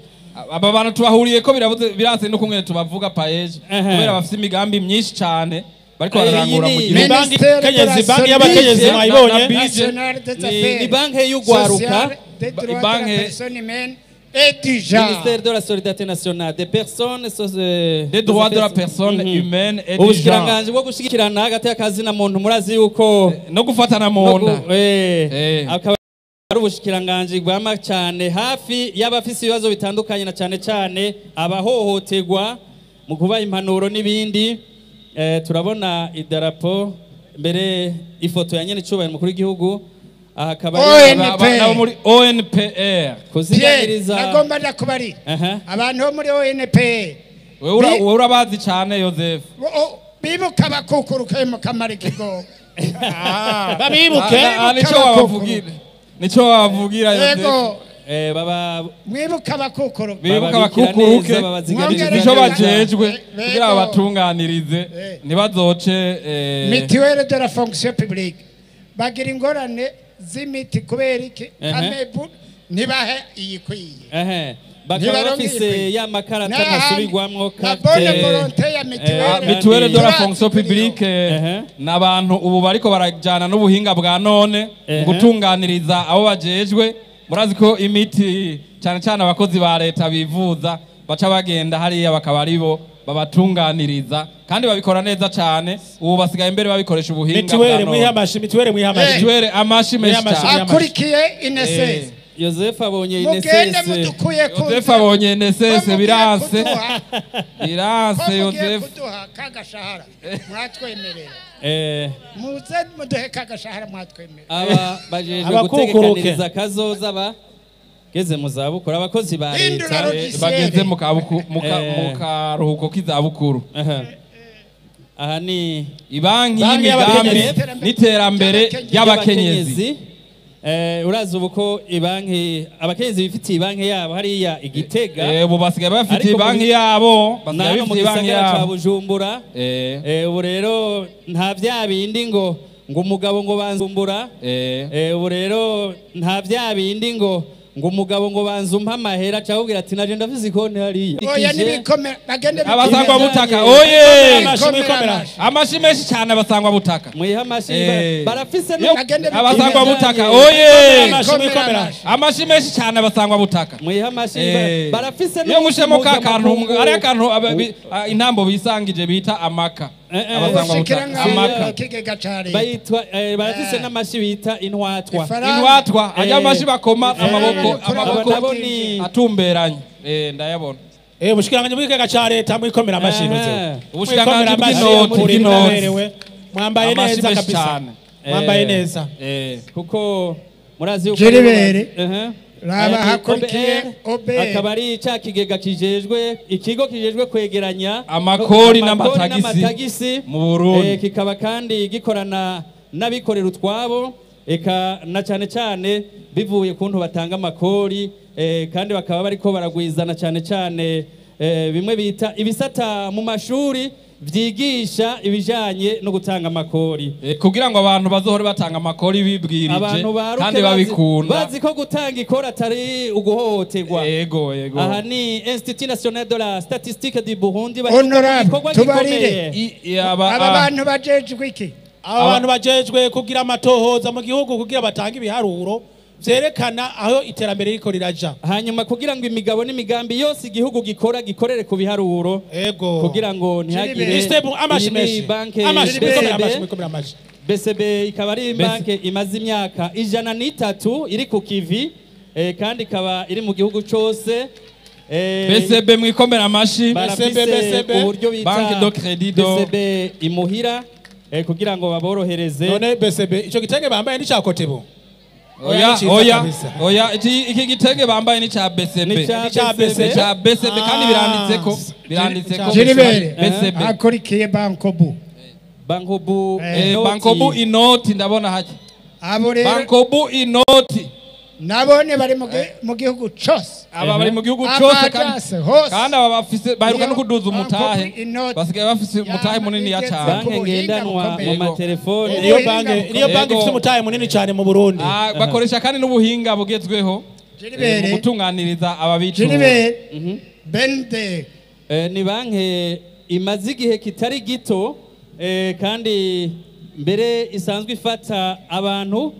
Aba bantu tubahuriye ko birabuze biranse no kumwe tubavuga Paeje kubera bafite imigambi myinshi cyane bariko bararangura mu gihugu. Banki y'abakenyezi mwayibonye, ni banki y'ugwaruka, banki Ministère de la Solidarité Nationale, des personnes, des droits de la personne humaine et du genre. Ubushikiranganje bwo gushikirana hagati y'akazi na muntu murazi yuko no gufatana mu nda. Akaba ari ubushikiranganje bwama cyane hafi y'abafise ibibazo bitandukanye na cyane cyane abahohoterwa mu kuba impanuro n'ibindi. Turabona idarapo mbere ifoto ya nyene cubahiro mukuru w'igihugu. Akaba nabo muri ONPR kuziganiriza. Nagomba ndakubari abantu bo muri ONPR, wewe urabazi cyane Joseph, bibuka bakukuruka mu kamara ikigo. Babibuke nico wabavugira, nico wabavugira Joseph. Baba mwibuka abakukuruke, bibuka abakukuruke nico bajejwe kugira babatunganirize ntibazoce. Mutuelle de la fonction publique. Bagira ingorane z'imiti kubera iki? Amebu ntibahe iyikwiye. Bakaba bafise ya makarata ntasubirwamwo carte bonne volonté ya mituelle. Mituelle de la fonction publique n'abantu ubu bariko barajana n'ubuhinga bwa none gutunganiriza abo bajejwe. Murazi ko imiti cyane cyane abakozi ba leta bivuza baca bagenda hariya bakaba aribo babatunganiriza kandi babikora neza cyane. Ubu basigaye imbere babikoresha ubuhinga bwa none. Mituelle mituelle mwihamashi mituelle amashi menshi cyane. Akurikiye INSS. Joseph abonye INSS. Joseph abonye INSS biranse. Biranse Joseph. Kuduha kagashahara mwatwemerera. Muze muduhe kagashahara mwatwemerera. Aba bajeje gutegekaniriza kazoza ba geze mu zabukuru abakozi ba leta bageze mu karuhuko k'izabukuru. Aha ni ibanki y'imigambi n'iterambere y'abakenyezi. Urazi ubu ko ibanki abakenyezi bifitiye ibanki yabo hariya Igitega. Ubu basigaye bafitiye ibanki yabo, basigaye bifitiye ibanki yabo Bujumbura. Ubu rero nta bya bindi ngo umugabo ngo banzumbura. Ubu rero nta bya bindi ngo umugabo ngo banzumpa amahera cyakubwira ati naje ndafise ikonti hariya. Oya nibikomera bagende abasangwa butaka. Oye amashi menshi cyane abasangwa butaka. Mwiha amashi barafise abasangwa butaka. Oye amashi menshi cyane abasangwa butaka. Mwiha amashi barafise no mushemo ka kantu ari akantu intambo bisangije bita amaka. Abasangwa butaka amaka bayitwa barafise n'amashi bita intwatwa. Intwatwa ajya amashi bakoma amaboko amaboko atumberanye. Ndayabona. Ubushikiranganje bw'ikigega ca leta mwikomera amashi nuze. Ubushikiranganje bw'inoti mwambaye neza kabisa. Mwambaye neza. Kuko murazi uko Jiribere. Raba hakurikiye OBR akaba ari ca kigega kijejwe ikigo kijejwe kwegeranya amakori n'amatagisi mu Burundi. Kikaba kandi gikorana n'abikorera utwabo eka na cyane cyane bivuye kuntu batanga amakori kandi bakaba bariko baragwizana cyane cyane bimwe bita ibisata mu mashuri vyigisha ibijanye no gutanga amakori kugira ngo abantu bazohore batanga amakori bibwirije kandi babikunda bazi ko gutanga ikora atari uguhohoterwa. Yego yego. Aha ni Institut National de la Statistique du Burundi. Honorable tubarire aba bantu bajejwe iki? Aba bantu bajejwe kugira amatohoza mu gihugu kugira batanga ibiharuro vyerekana aho iterambere riko riraja. Hanyuma kugira ngo imigabo n'imigambi yose igihugu gikora gikorere ku biharuro. Ego. Kugira ngo ntihagire amashi menshi. Amashi. BCB ikaba ari banke imaze imyaka 103 iri ku kivi kandi ikaba iri mu gihugu cose. BCB mwikomera amashi. BCB uburyo bita Banque de Crédit do BCB imuhira kugira ngo baborohereze. None BCB ico gitenge bambaye ni ca Kotebo. Oya oya oya iki gitenge bambaye ni ca BCB. Ni ca BCB. Ca BCB kandi biranditseko biranditseko BCB. Akurikiye Bankobu. Bankobu Bankobu inoti ndabona hake. Abo rero Bankobu inoti nabone bari mu gihugu cose. Aba bari mu gihugu cose kandi aba bafise baheruka no kuduza umutahe. Basigaye bafise umutahe munini ya cyane. Banke ngendanwa mu matelefone. Niyo banke ifise umutahe munini cyane mu Burundi. Bakoresha kandi n'ubuhinga bugezweho mu gutunganiriza ababicuruza. Jiribere Bende ni banke imaze igihe kitari gito kandi mbere isanzwe ifata abantu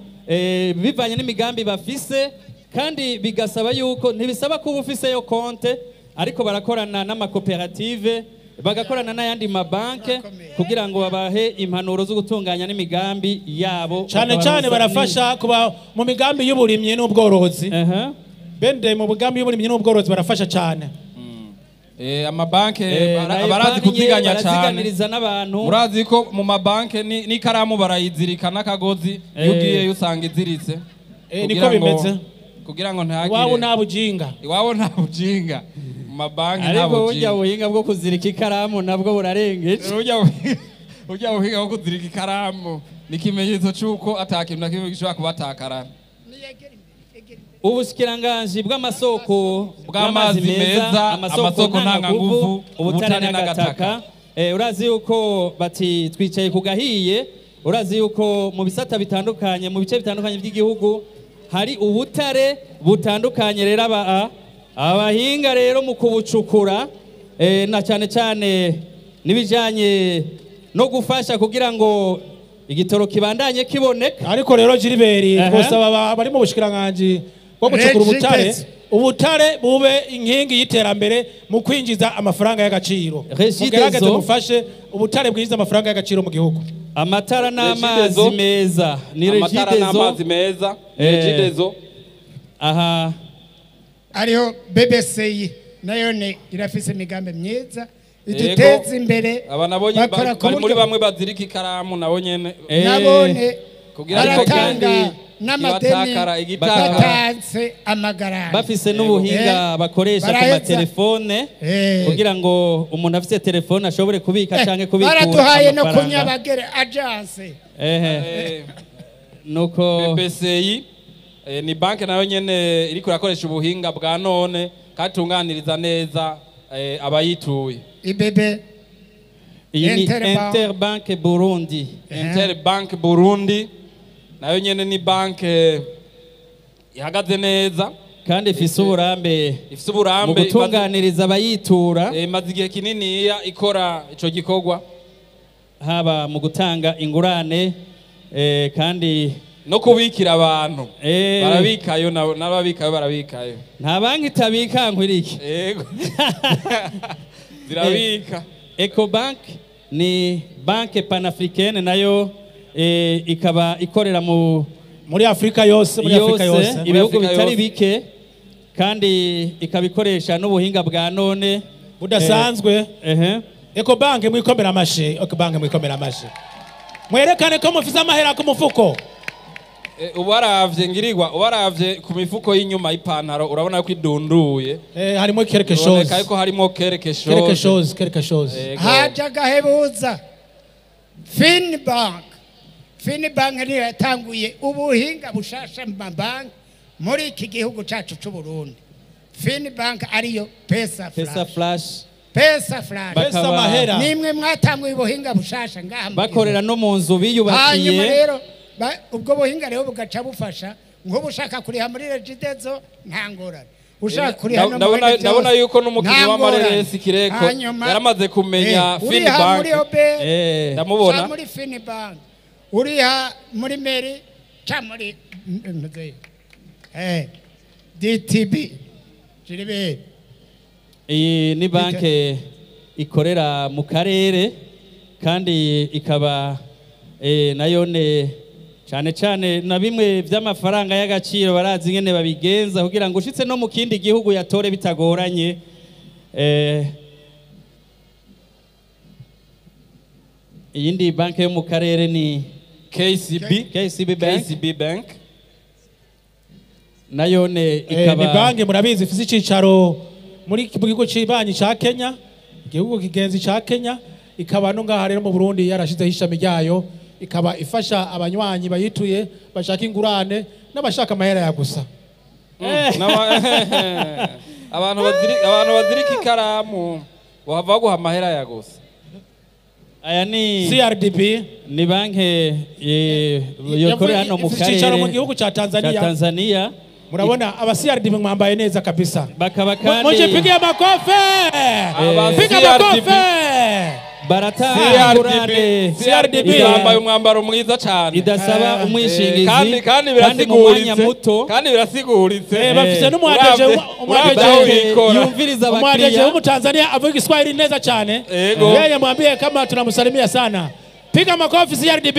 bivanye n'imigambi bafise kandi bigasaba yuko ntibisaba kuba ufise yo konte ariko barakorana n'amakoperative bagakorana n'ayandi mabanke kugira ngo babahe impanuro zo gutunganya n'imigambi yabo. Cyane cyane barafasha kuba mu migambi y'uburimyi n'ubworozi. Bende mu migambi y'uburimyi n'ubworozi barafasha cyane. Amabanke barazi kuziganya cyane. Murazi ko mu mabanke n'ikaramu barayizirika n'akagozi iyo ugiye usanga iziritse. Niko bimeze. Kugira ngo ntihagire iwabo nta bujinga. Iwabo nta bujinga. Mu mabanke nta bujinga. Ariko burya buhinga bwo kuzirika ikaramu nabwo burarengeje. Burya buhinga bwo kuzirika ikaramu ni ikimenyetso cy'uko atakintu na kimwe gishobora kubatakarana. Ubushikiranganje bw'amasoko bw'amazi meza, amasoko ntanganguvu, ubutare n'agataka. Urazi yuko bati twicaye ku gahiye. Urazi yuko mu bisata bitandukanye, mu bice bitandukanye by'igihugu hari ubutare butandukanye. Rero abahinga rero mu kubucukura, na cyane cyane n'ibijanye no gufasha kugira ngo igitoro kibandanye kiboneka. Ariko rero Gilbert, twosaba bari mu bushikiranganji bwo gucukura ubutare, ubutare bube inkingi y'iterambere mu kwinjiza amafaranga y'agaciro. Mugerageze mufashe ubutare bwinjiza amafaranga y'agaciro mu gihugu. Amatara n'amazi meza ni Amatara Regideso. n'amazi meza, Regideso. Aha ariho BBCI nayo ne irafise imigambi myiza iduteza imbere. Aba nabo Bakora ku bari muri buryo- bamwe bazirika ikaramu nabo nyene Nabone kugira ngo baratanga kandi n'amadeni ibatakara igitakara. batanze amagarani Bafise n'ubuhinga bakoresha ku Baraheza. matelefone kugira ngo umuntu afise telefone ashobore kubika canke kubikura Baraduhaye no amafaranga. kunyabagere agence. Ehe. Nuko BPCI ni banke nayo nyene iriko irakoresha ubuhinga bwa none kandi itunganiriza neza abayituye. IBB. Iyi ni Interbank. Interbank Burundi. Interbank Burundi nayo nyene ni banke ihagaze neza kandi ifise uburambe, ifise uburambe mu gutunganiriza abayitura. Imaze igihe kininiya ikora ico gikorwa, haba mu gutanga ingurane, kandi no kubikira abantu. Barabikayo, n'ababikayo barabikayo. Nta banki itabika nkwiriki. Yego. Zirabika. Ecobank ni banke panafricaine nayo, ikaba ikorera mu muri Afrika yose, muri Afrika yose. Ibihugu Muri Afrika bitari yose. bike, kandi ikaba ikoresha n'ubuhinga bwa none budasanzwe. Ehe. Ecobank mwikomera amashi, Ecobank mwikomera amashi. Mwerekane ko mufise amahera ku mufuko. Ubaravye ngirirwa, ubaravye ku mifuko y'inyuma y'ipantaro urabona ko idunduye. Harimo quelque Biboneka chose. yuko harimo quelque chose. Quelque chose, quelque chose. Yego. Haje agahebuza Finbank. Finbank niyo yatanguye ubuhinga bushasha mu mabanki muri iki gihugu cacu c'u Burundi. Finbank ariyo Pesa Pesa Flash. Flash. Pesa Flash. Pesa mahera. Nimwe mwatanguye ubuhinga bushasha ngaha mu Bakorera gihugu. no mu nzu biyubakiye. Hanyuma rero ubwo buhinga rero bugaca bufasha nk'ubu ushaka kuriha muri Regideso nta ngorane. Ushaka kuriha no mu bindi Ndabona byose, yuko n'umukinyi nta w'amareresi ngorane. Kireko Hanyuma, yaramaze kumenya uriha Finbank. muri OBR, Ndamubona. ca muri Finbank, uriha muri Meri, ca muri DTB. Gilbert. Iyi ni banke ikorera mu karere kandi ikaba nayo ne cyane cyane na bimwe by'amafaranga y'agaciro barazi ingene babigenza kugira ngo ushitse no mu kindi gihugu yatore bitagoranye. Iyindi banke yo mu karere ni KCB. KCB Bank. KCB Bank. Nayo ne ikaba Ni banki murabizi ifise icicaro muri mu gihugu cibanyi ca Kenya, igihugu kigenzi ca Kenya, ikaba no ngaha rero mu Burundi yarashizeho ishami ryayo, ikaba ifasha abanywanyi bayituye bashaka ingurane n'abashaka amahera ya gusa. Abantu bazirika ikaramu bahava baguha amahera ya gusa. Aya ni CRDB. Ni banki yokorera hano mu Ifise icicaro mu karere gihugu ca Tanzania. ca Tanzania. Murabona aba CRDB mwambaye neza kabisa. Bakaba kandi Mujipigie makofi. Aba Piga CRDB. makofi. Baratanga CRDB. ingurane. CRDB bambaye umwambaro mwiza cyane. Idasaba umwishingizi. Kandi Kandi mu mwanya birasiguritse. muto. Kandi birasiguritse. Bafise n'umwadeje Uravye aho bikora. Yumviriza umwadeje abakiriya. w'Umutanzania avuga Kiswahili neza cyane. Yego. Yeye mwambie kama tunamsalimia sana. Piga makofi CRDB.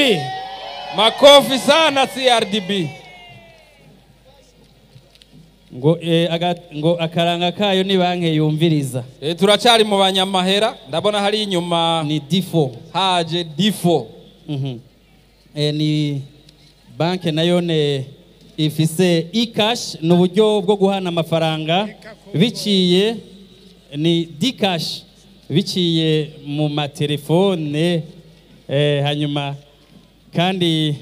Makofi sana CRDB. Ngo ngo akaranga kayo ni banke yumviriza. Turacari mu banyamahera, ndabona hari inyuma ni Difo. Haje Difo. Ni banke nayo ne ifise e-cash, ni uburyo bwo guhana amafaranga biciye ni D-cash biciye mu matelefone, hanyuma kandi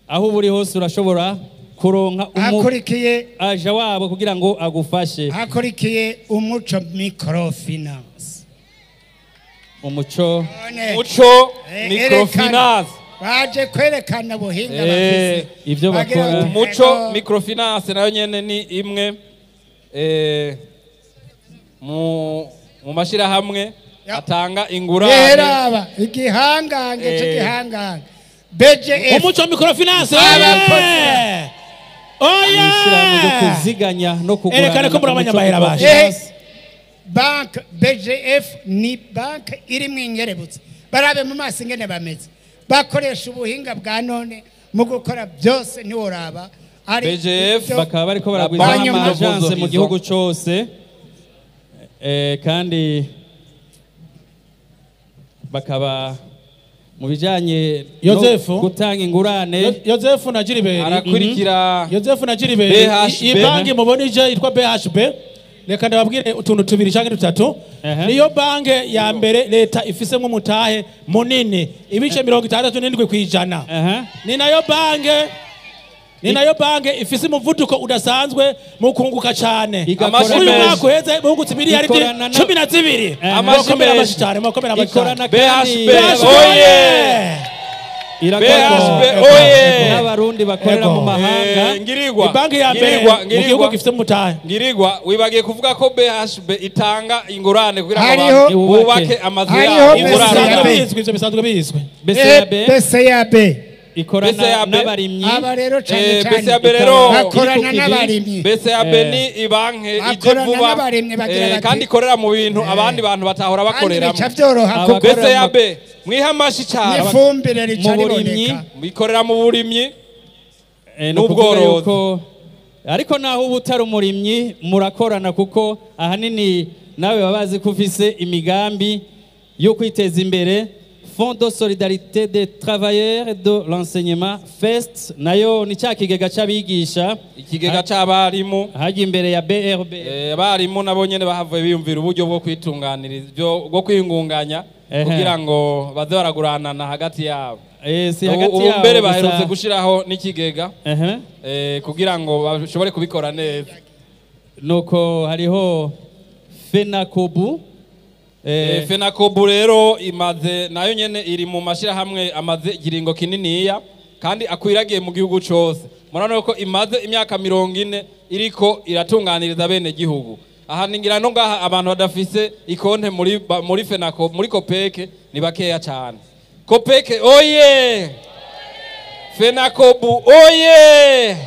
aho uri hose urashobora kuronka umu Akurikiye aja wabo kugira ngo agufashe. Akurikiye Umuco Microfinance. Umuco None. Umuco Microfinance. Baje kwerekana ubuhinga bafise. Ivyo Bagira bakora. bati, Umuco "Ego." microfinance nayo nyene ni imwe mu mashirahamwe atanga ingurane. Raba igihangange c'igihangange BGF. Umuco microfinance. Abakozi. Oya. Ishirahamwe ryo kuziganya no kugurana. Erekane ko muri abanyamahera baje. Bank BGF ni bank irimwo ingerebutse. Barabe mu maso ingene bameze, bakoresha ubuhinga bwa none mu gukora byose, ntiworaba ari BGF Bakaba bariko baragwiza Hanyuma- ama agence mu gihugu cose, kandi bakaba mu bijanye no Yozefu. gutanga ingurane. Yozefu na Gilbert. Arakurikira. Yozefu na Gilbert. BHB. Iyi banki mubona ije yitwa BHB, reka ndababwire utuntu tubiri canke dutatu. Niyo banki ya mbere leta ifisemo umutahe munini, ibice 67%. Ni nayo banki ifise umuvuduko udasanzwe mu kunguka cane. Igakora Muri uyu menshi. mwaka uheze bungutse miliyaridi Ikorana 12. Amashi Mwakomera menshi. amashi cane, mwakomera amashi cane. Ikorana kandi BHB oye! irakorana BHB oye! n'abarundi bakorera mu mahanga. Ngirigwa. Ibanki ya mbere Ngirigwa, mu gihugu Ngirigwa. gifite umutahe. Ngirigwa, wibagiye kuvuga ko BHB itanga ingurane kugira ngo Hariho- abantu bubake amazu Hariho yabo. Ivyo Ingurane. bisanzwe BCAB. bizwi, ivyo bisanzwe bizwi. BCAB BCAB. Ikorana BCAB. n'abarimyi. Aba rero cane cane BCAB rero bakorana iri ku kivi. n'abarimyi. BCAB ni ibanki ije Bakorana vuba, n'abarimyi bagira bati- kandi ikorera mu bintu abandi bantu batahora Kandi bakoreramo. bica byoroha kuko BCAB mwiha amashi cyane. n'ifumbire rica Mu burimyi. riboneka. Ikorera mu burimyi Ni ukuvuga n'ubworozi. yuko ariko naho uba utari umurimyi murakorana, kuko ahanini nawe baba bazi ko ufise imigambi yo kwiteza imbere. Fonds de solidarité des travailleurs de l'enseignement, FEST, nayo ni cya kigega c'abigisha. Ikigega c'abarimu. Hajya imbere ya BRB. Abarimu nabo nyene bahavuye biyumvira uburyo bwo kwitunganiriza bwo kwiyungunganya kugira ngo baze baraguranana hagati yabo. Si Ubu hagati ubu yabo mbere gusa. baherutse gushiraho n'ikigega kugira ngo bashobore kubikora neza. Nuko hariho FENACOBU. FENACOBU rero imaze, nayo nyene iri mu mashirahamwe amaze ikiringo kininiya kandi akwiragiye mu gihugu cose. Murabona ko imaze imyaka 40 iriko iratunganiriza bene gihugu. Aha ningira no ngaha abantu badafise ikonte muri FENACO, muri Kopeke ni bakeya cyane. Kopeke oye! FENACOBU oye!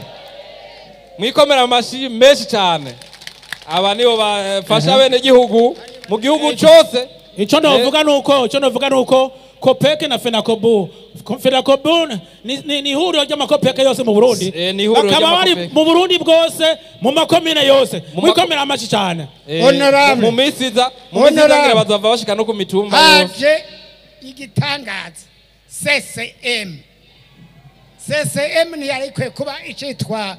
Mwikomera amashi menshi cyane. Aba nibo bafasha bene gihugu mu gihugu cose. Ico novuga nuko Kopeke na Fenakobu, Fenakobu ni ihuriro ry'amakopeke yose mu Burundi. Ni ihuriro Bakaba bari ry'amakopeke. mu Burundi bwose, mu makomine yose. Mu Mwikomera amashi cane. Honorable. Mu minsi iza Honorable. ngira bazava bashika no ku mitumba yose. Haje igitangaza CCM. CCM ntiyari ikwiye kuba icitwa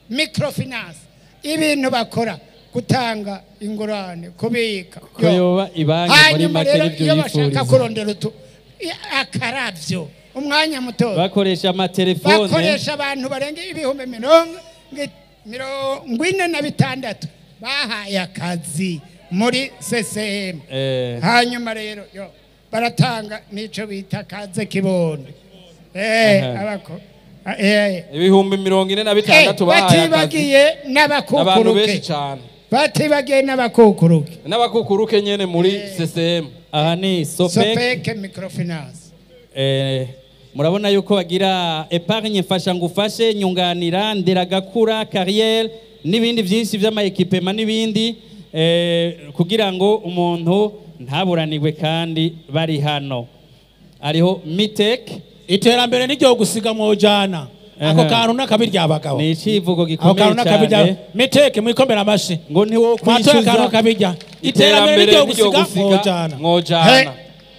microfinance. Ibintu bakora, gutanga ingurane, kubika Ko yoba ibanki muri Hanyuma make rero nibyo iyo bashaka yifuriza. kurondera utu akaravyo umwanya muto. Bakoresha amatelefone. Bakoresha abantu barenga ibihumbi 46 bahaye akazi muri CCM. Hanyuma rero yo baratanga n'ico bita kaze kibondo. Abako 46,000 bahaye akazi. Batibagiye Abantu n'abakukuruke. benshi cyane. Batibagiye n'abakukuruke. N'abakukuruke nyene muri CCM. Aha ni Sopec. Sopec microfinance. Murabona yuko bagira épargne, mfasha ngufashe, nyunganira, nderagakura, carrière n'ibindi byinshi by'ama équipements n'ibindi, kugira ngo umuntu ntaburanirwe, kandi bari hano. Hariho Mitec. Iterambere niryo gusiga mwojana ako kantu n'akabirya abagabo. Ni icivugo Ako gikomeye kantu n'akabirya. cyane. Miteke, mwikomera amashi. Ngo Mwatoye akantu ntiwokwishyuza. kabirya. Iterambere niryo gusiga mwojana. Mwojana.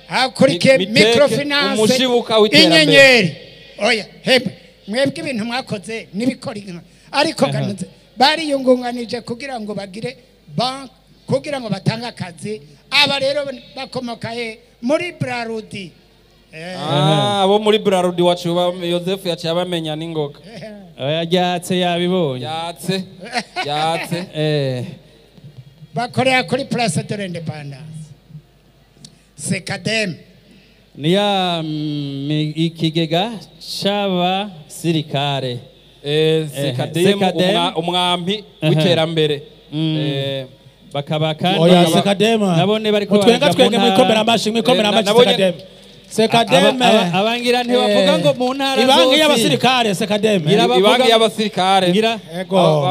Hakurikiye Miteke, microfinance umushibuka w'iterambere. Inyenyeri. Oya hembe, mwebwe ibintu mwakoze n'ibikora inka ariko ganuze bariyungunganije kugira ngo bagire bank, kugira ngo batange akazi. Aba rero bakomoka he? Muri Brarudi. Ah, abo muri Brarudi wacu Yozefu yaciye abamenya n'ingoga. Oya, ryatse yabibonye. Yatse yatse. Bakorera kuri Place de l'Indépendance. Sekadem. Ni ya ikigega c'abasirikare. Sekadem, Sekadem. Umwampi w'iterambere. Bakaba kandi Oya, Sekadema. Nabone bariko Mutwenga baraja mu twenge, ntara. mwikomera amashi, mwikomera amashi. Sekadem, Sekadem. Abangira ntibavuga ngo mu ntara Ibanki zose. y'abasirikare, Sekadem. Ngira Ibanki y'abasirikare. Ngira Ego.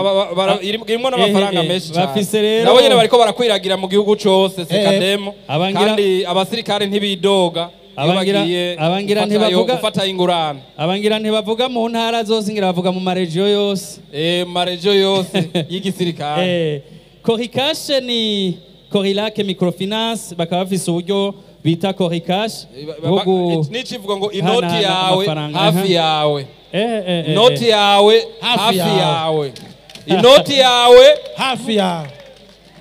Irimwo n'amafaranga menshi cyane. Bafise rero- Nabo nyene bariko barakwiragira mu gihugu cose, Sekadem. Abangira- Kandi abasirikare ntibidoga iyo bagiye Abangira gufatayo, gufata ingurane. Abangira ntibavuga mu ntara zose, ngira bavuga mu maregiyo yose. Marejo yose y'igisirikare. Korikash ni Korilake Microfinance, bakaba bafise uburyo bita Korikash bwo N'icivugo ngo inoti hanahana yawe amafaranga. hafi yawe. Inoti yawe Hafi hafi yawe. yawe. Inoti yawe Hafi yawe.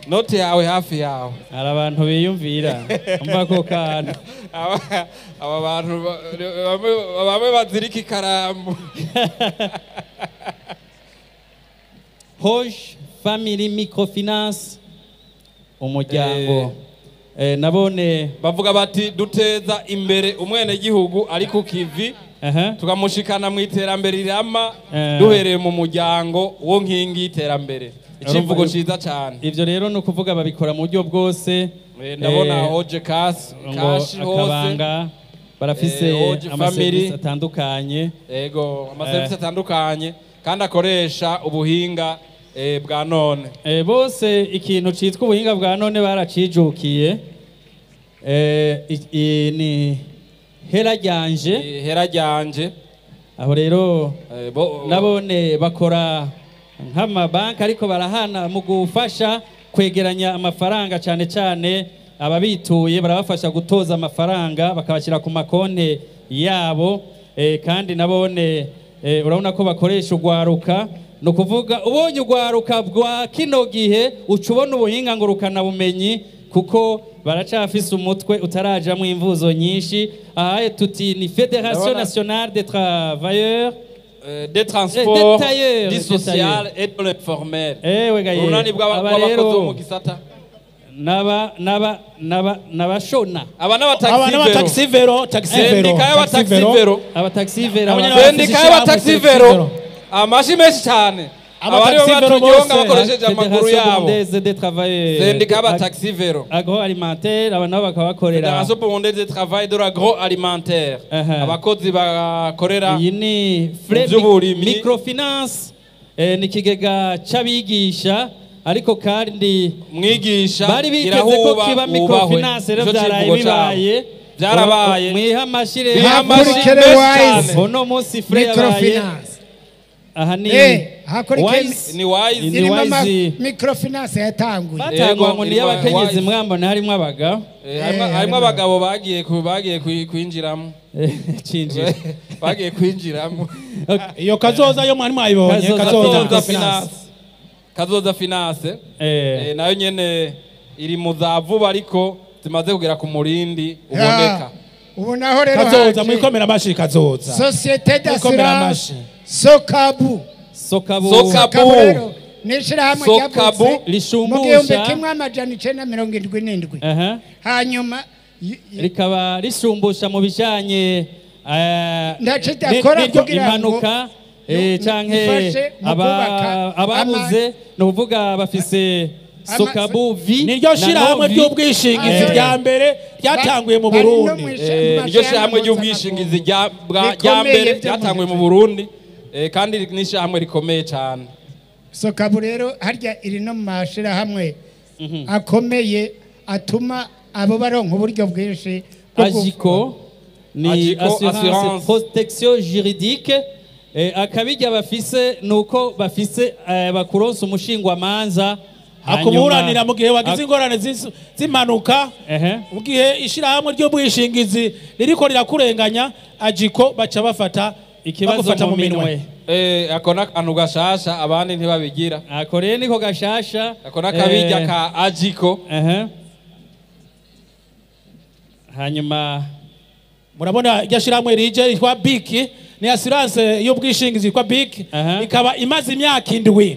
Inoti yawe hafi yawe. Hari abantu biyumvira umva ko kantu. Aba bantu bamwe bazirika ikaramu. Hoje Family Microfinance, umuryango, nabone bavuga bati duteza imbere umwenegihugu ari ku kivi, tukamushikana mu iterambere rirama, duhereye mu muryango wo nkingi y'iterambere. Icivugo ciza cyane. Ivyo rero ni ukuvuga babikora mu buryo bwose. Ndabona hoje kasi Ngo kashi hose. Akabanga barafise Hoje amaserivisi Family. atandukanye. Ego, amaserivisi atandukanye kandi akoresha ubuhinga bwa none. Bose ikintu citwa ubuhinga bwa none baracijukiye. Ni Hera Ryanje. Hera Ryanje. Aho rero nabone bakora nk'amabanki, ariko barahana mu gufasha kwegeranya amafaranga, cyane cyane ababituye barabafasha gutoza amafaranga bakabashyira ku makonti yabo. Kandi nabone urabona ko bakoresha ugwaruka. Ni ukuvuga ubonye ugwaruka bwa kino gihe uca ubona ubuhinga ngurukanabumenyi, kuko baracafise umutwe utarajamwo imvuzo nyinshi. Aha tuti ni Fédération nationale des travailleurs des transports, des tailleurs, du des social tailleurs. et de l'informel. Ewe gaye. Urunani Aba bw'abakozi rero bo mu gisata. Naba naba nabashona. Aba Aba n'abataxi vélo, taxi vélo. Sendika y'abataxi vélo. Abataxi vélo. Abo nyene bafise Sendika ishirahamwe y'abataxi vélo, amashi menshi cyane. Abari Abataxi vélo batunyonga bose. bakoresheje amaguru Fédération yabo. burundaise des travailleurs Sendika y'abataxi vélo. Agroalimentaire, aba nabo bakaba bakorera Fédération burundaise des travail de l'agroalimentaire, abakozi bakorera Iyi ni mu Fre by'uburimyi. Microfinance, ni ikigega c'abigisha, ariko kandi Mwigisha bari biteze ko irahuba kiba wubahwe. microfinance, rero Nico vyaraye civugo cabo. bibaye. Byarabaye. Mwiha amashi rero. Biha amashi Hakurikire menshi Wise. cyane. Uno munsi Fre yabaye Microfinance. Aha ni Hakurikire Wise. Ni Wise. Ni Irimo ama Wise. microfinance yatanguye. Batangwa ngo ni Irimo y'abakenyezi, Wise. mwambona harimwo abagabo. Harimo abagabo bagiye kwinjiramo. Cinjira. Bagiye kwinjiramo. Iyo Kazoza yo mwari mwayibonye? Kazoza. Kazoza Kazoza Finance. Finance, Kazoza Finance. Nayo nyene iri mu za vuba, ariko zimaze kugera ku murindi uboneka. Ubu naho rero Kazoza, haje mwikomera amashi Kazoza. Société Mwikomera d'assurance amashi. Sokabu. Sokabu. Sokabu. Sokabu rero ni ishirahamwe Sokabu. ryavutse mu Rishumbusha. 1977. Hanyuma Rikaba rishumbusha mu bijanye Ndaco idakora kugira ngo impanuka canke ifashe mu kubaka ababuze, ni ukuvuga bafise Sokabu vi Niryo na shirahamwe Novi. ry'ubwishingizi rya mbere ryatanguye mu Bari no Burundi. Niryo shyirahamwe ry'ubwishingizi rya rikomeye mbere byo mu ryatanguye mu Burundi, kandi ni ishyirahamwe rikomeye cyane. Sokabu rero harya iri no mu mashirahamwe akomeye atuma abo baronka uburyo bwinshi bwo Agico ni Agico, assurance, assurance. protection juridique. Akabirya bafise nuko bafise bakuronsa umushingwamanza Akuburanira mu gihe wagize ingorane z'impanuka, mu gihe ishirahamwe ry'ubwishingizi ririko rirakurenganya, Agico baca bafata ikibazo bagufata mu mu minwe. minwe. Ako n'akantu gashasha abandi ntibabigira. Ako rero niko gashasha. Ako n'akabirya ka Agico. Hanyuma Murabona iryo shirahamwe rije yitwa BIC, ni assurance y'ubwishingizi yitwa BIC, ikaba imaze imyaka 7,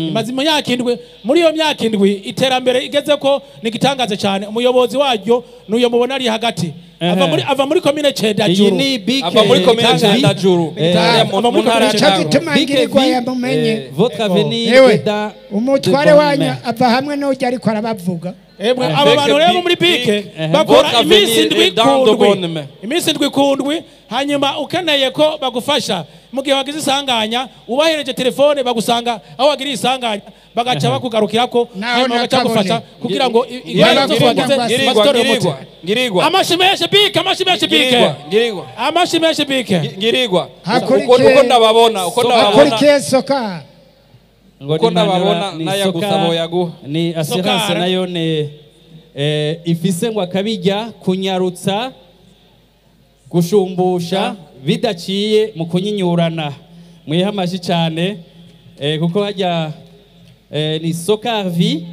imaze imyaka 7. Muri iyo myaka 7 iterambere igeze ko ni igitangaza cyane. Umuyobozi waryo n'uyo mubona ari hagati. Ava muri komine Iyi Cendajuru. ni Bike. Ava muri komine Cendajuru. Ava muri komine Nico Cendajuru. gituma ngirirwa yamumenye. Votre avenir Ewe, est dans umutware de bonnes wanyu mains. ava hamwe n'ujya ariko arabavuga. Emwe, aba bantu rero muri Bike bakora Votre iminsi avenir 7 est dans de kundwi, bonnes mains. iminsi 7 kundwi. Hanyuma ukeneye ko bagufasha mu gihe wagize isanganya, ubahereje telefone bagusanga aho wagiriye isanganya, bagaca bakugarukirako, Naho hanyuma bagaca nakabone. bagufasha kugira ngo ingorane zose wagize Ngirigwa, bazitorere umuti. ngirigwa, ngirigwa. Amashi menshi Bike, amashi menshi Bike. Ngirigwa, ngirigwa. Amashi menshi Bike. Ngirigwa. Hakurikiye- Uko ndababona. Hakurikiye Soka. Ngo Uko ni impanuro, ndababona, ni n'ayagusaba Soka, oyaguha. Ni assurance Sokar. nayo ni ifise ngo akabijya kunyarutsa gushumbusha bidaciye mu kunyinyurana. Mwihe amashi cyane, kuko hajya ni Socar Vie,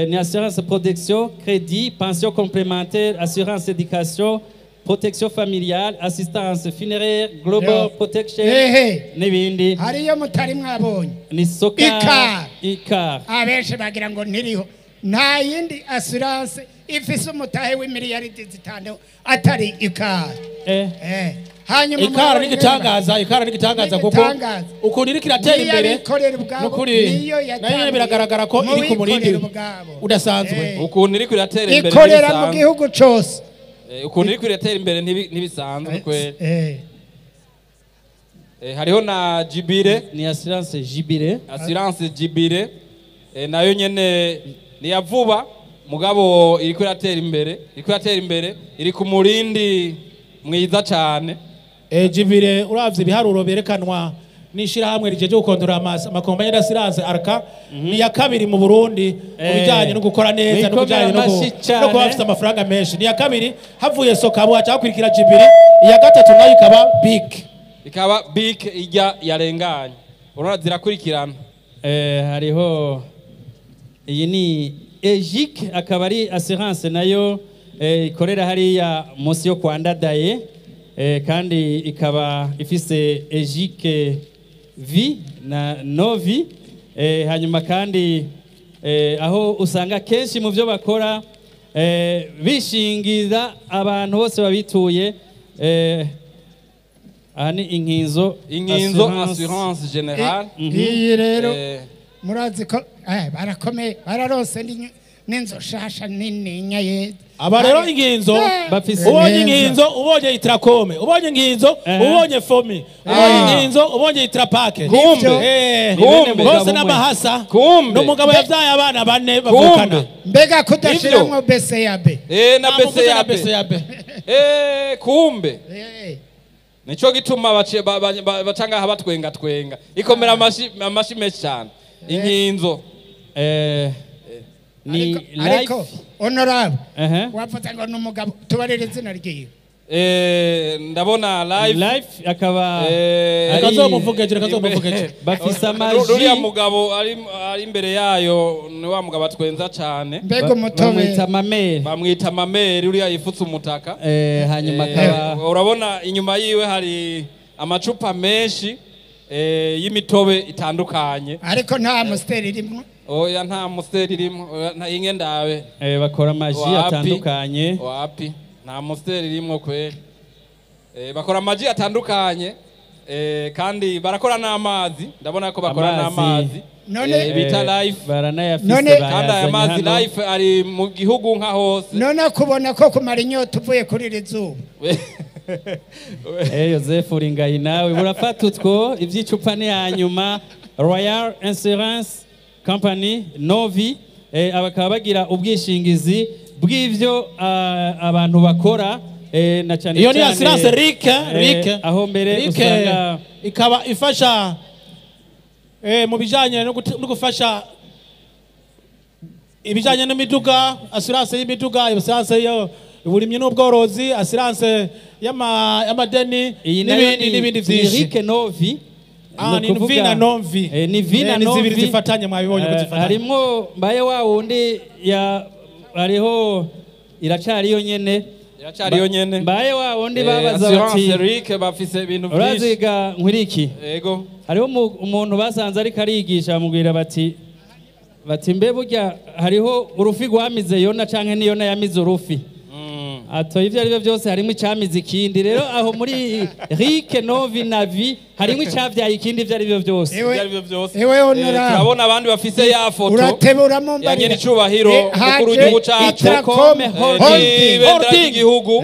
ni assurance protection crédit, pension complémentaire, assurance éducation, protection familiale, assistance funéraire, global Yo. protection Ehe. n'ibindi. Hariyo mutari mwabonye. Ni Socar. Ikar. Ikar. Abenshi bagira ngo ntiriho. Nta yindi assurance ifise umutahe w'imiliyaridi 5 atari Ikar. Hanyuma Ikara murabona n'igitangaza, Ikara n'igitangaza kuko N'igitangaza. ukuntu iriko iratera Niyo imbere abikorera ubwabo, nukuri niyo nayo yatanguye biragaragara ko mu iri ku murindi bikorera ubwabo. udasanzwe. Ukuntu iriko iratera imbere Ikorera mu ntibisanzwe. gihugu cose. Ukuntu iriko iratera imbere ntibisanzwe kweli. Hariho na Jibire. Ni assurance Jibire. Assurance Jibire, nayo nyene ni ya vuba, mugabo iriko iratera imbere, iriko iratera imbere, iri ku murindi mwiza cane. Jibire, uravye ibiharuro berekanwa n'ishirahamwe rijeje gukondora amakompanyi d'assurance Arca, ni ya kabiri mu Burundi mu bijanye no gukora neza no Mwikomere bijanye amashi cane. no kuba bafise amafaranga menshi. Ni ya kabiri havuye Sokabu, haca hakurikira Jibire, iya gatatu nayo ikaba Big. Ikaba Big ijya yarenganye, urabona zirakurikirana. Hariho iyi ni Egic, akaba ari assurance nayo ikorera hariya munsi yo kwa Ndadaye, kandi ikaba ifise Egic V na Novi, hanyuma kandi aho usanga kenshi mu byo bakora bishingiza abantu bose babituye. Aha ni Inkinzo. Inkinzo Assurance Generale. Iyi rero murazi ko barakomeye, bararose n'inzu shasha nini nyaye. Aba rero Inkinzo, ubonye Inkinzo ubonye Itracome, ubonye Inkinzo ubonye Fomi, ubonye Inkinzo ubonye Itrapake. Kumbe. Kumbe. Kumbe. Bose n'amahasa. Kumbe. N'umugabo yabyaye abana bane bavukana. Mbega kudashiramwo BCAB? Na Namuvuze na BCAB. BCAB. Kumbe. Nico gituma baca ngaha batwenga twenga. Ikomera amashi, amashi menshi cyane. Inkinzo. Ni Ariko Life. Honorable, wavuze ngo n'umugabo, tubarire izina ryiwe. Ndabona Life. Life akaba Reka zomuvugeje, reka zomuvugeje. Bafise amaji. Ruriya mugabo ari imbere yayo ni wa mugabo atwenza cyane. Mbega umutobe. Bamwita Mameri. Bamwita Mameri, uriya yifutse umutaka. Hanyuma akaba Urabona inyuma yiwe hari amacupa menshi y'imitobe itandukanye. Ariko nta Amstel irimo. Oya, nta Amstel irimo. Oya, nta inge ndabe. Bakora amaji Wapi. atandukanye. Wapi, nta Amstel irimo kweli. Bakora amaji atandukanye, kandi barakora n'amazi, ndabona ko bakora Amazi. n'amazi bita Life. Baranayafise, Kandi aya bayazanye mazi hano. Life ari mu gihugu nka hose. None kubona ko kumara inyota uvuye kuri iri zuba. Joseph Uringayi, nawe urafata utwo iby'icupa ni hanyuma. Royal Insurance Company Novi, bakaba bagira ubwishingizi bw'ivyo abantu bakora, na cyane Iyo ni cyane, assurance Rike, Rike. aho mbere Rike usanga ikaba ifasha mu bijanye no gufasha ibijanye n'imiduga, assurance y'imiduga, assurance yo uburimyi n'ubworozi, assurance y'amadeni Iyi nayo n'ibindi n'ibindi ni vyinshi. Rike Novi. Ah, Ni ni V na Novi. Ni V na Ni zibiri Novi. zifatanye, mwabibonye ko zifatanye. Harimwo mbaye wa wundi ya hariho iracari yo nyene. Iracari yo nyene. Mbaye wa wundi babaza Assurance bati Rike bafise ibintu vyinshi. Uraziga nkwiriki. Yego. Hariho umuntu basanze ariko arigisha, bamubwira bati mbe burya hariho urufi rwamize Yona canke ni Yona yamize urufi? Atoye ibyo ari byo byose harimo icyamize ikindi. Rero aho muri Rike Novi Navi harimo icyabyaye ikindi, ibyo ari byo byose. Ewe- Ibyo ari byo byose. Ewe honorable. Turabona abandi bafise ya foto Urateburamo ya mbarira. nyene icubahiro mukuru haje w'igihugu cacu. Itracom Holding. N'ibendera Holding. ry'igihugu.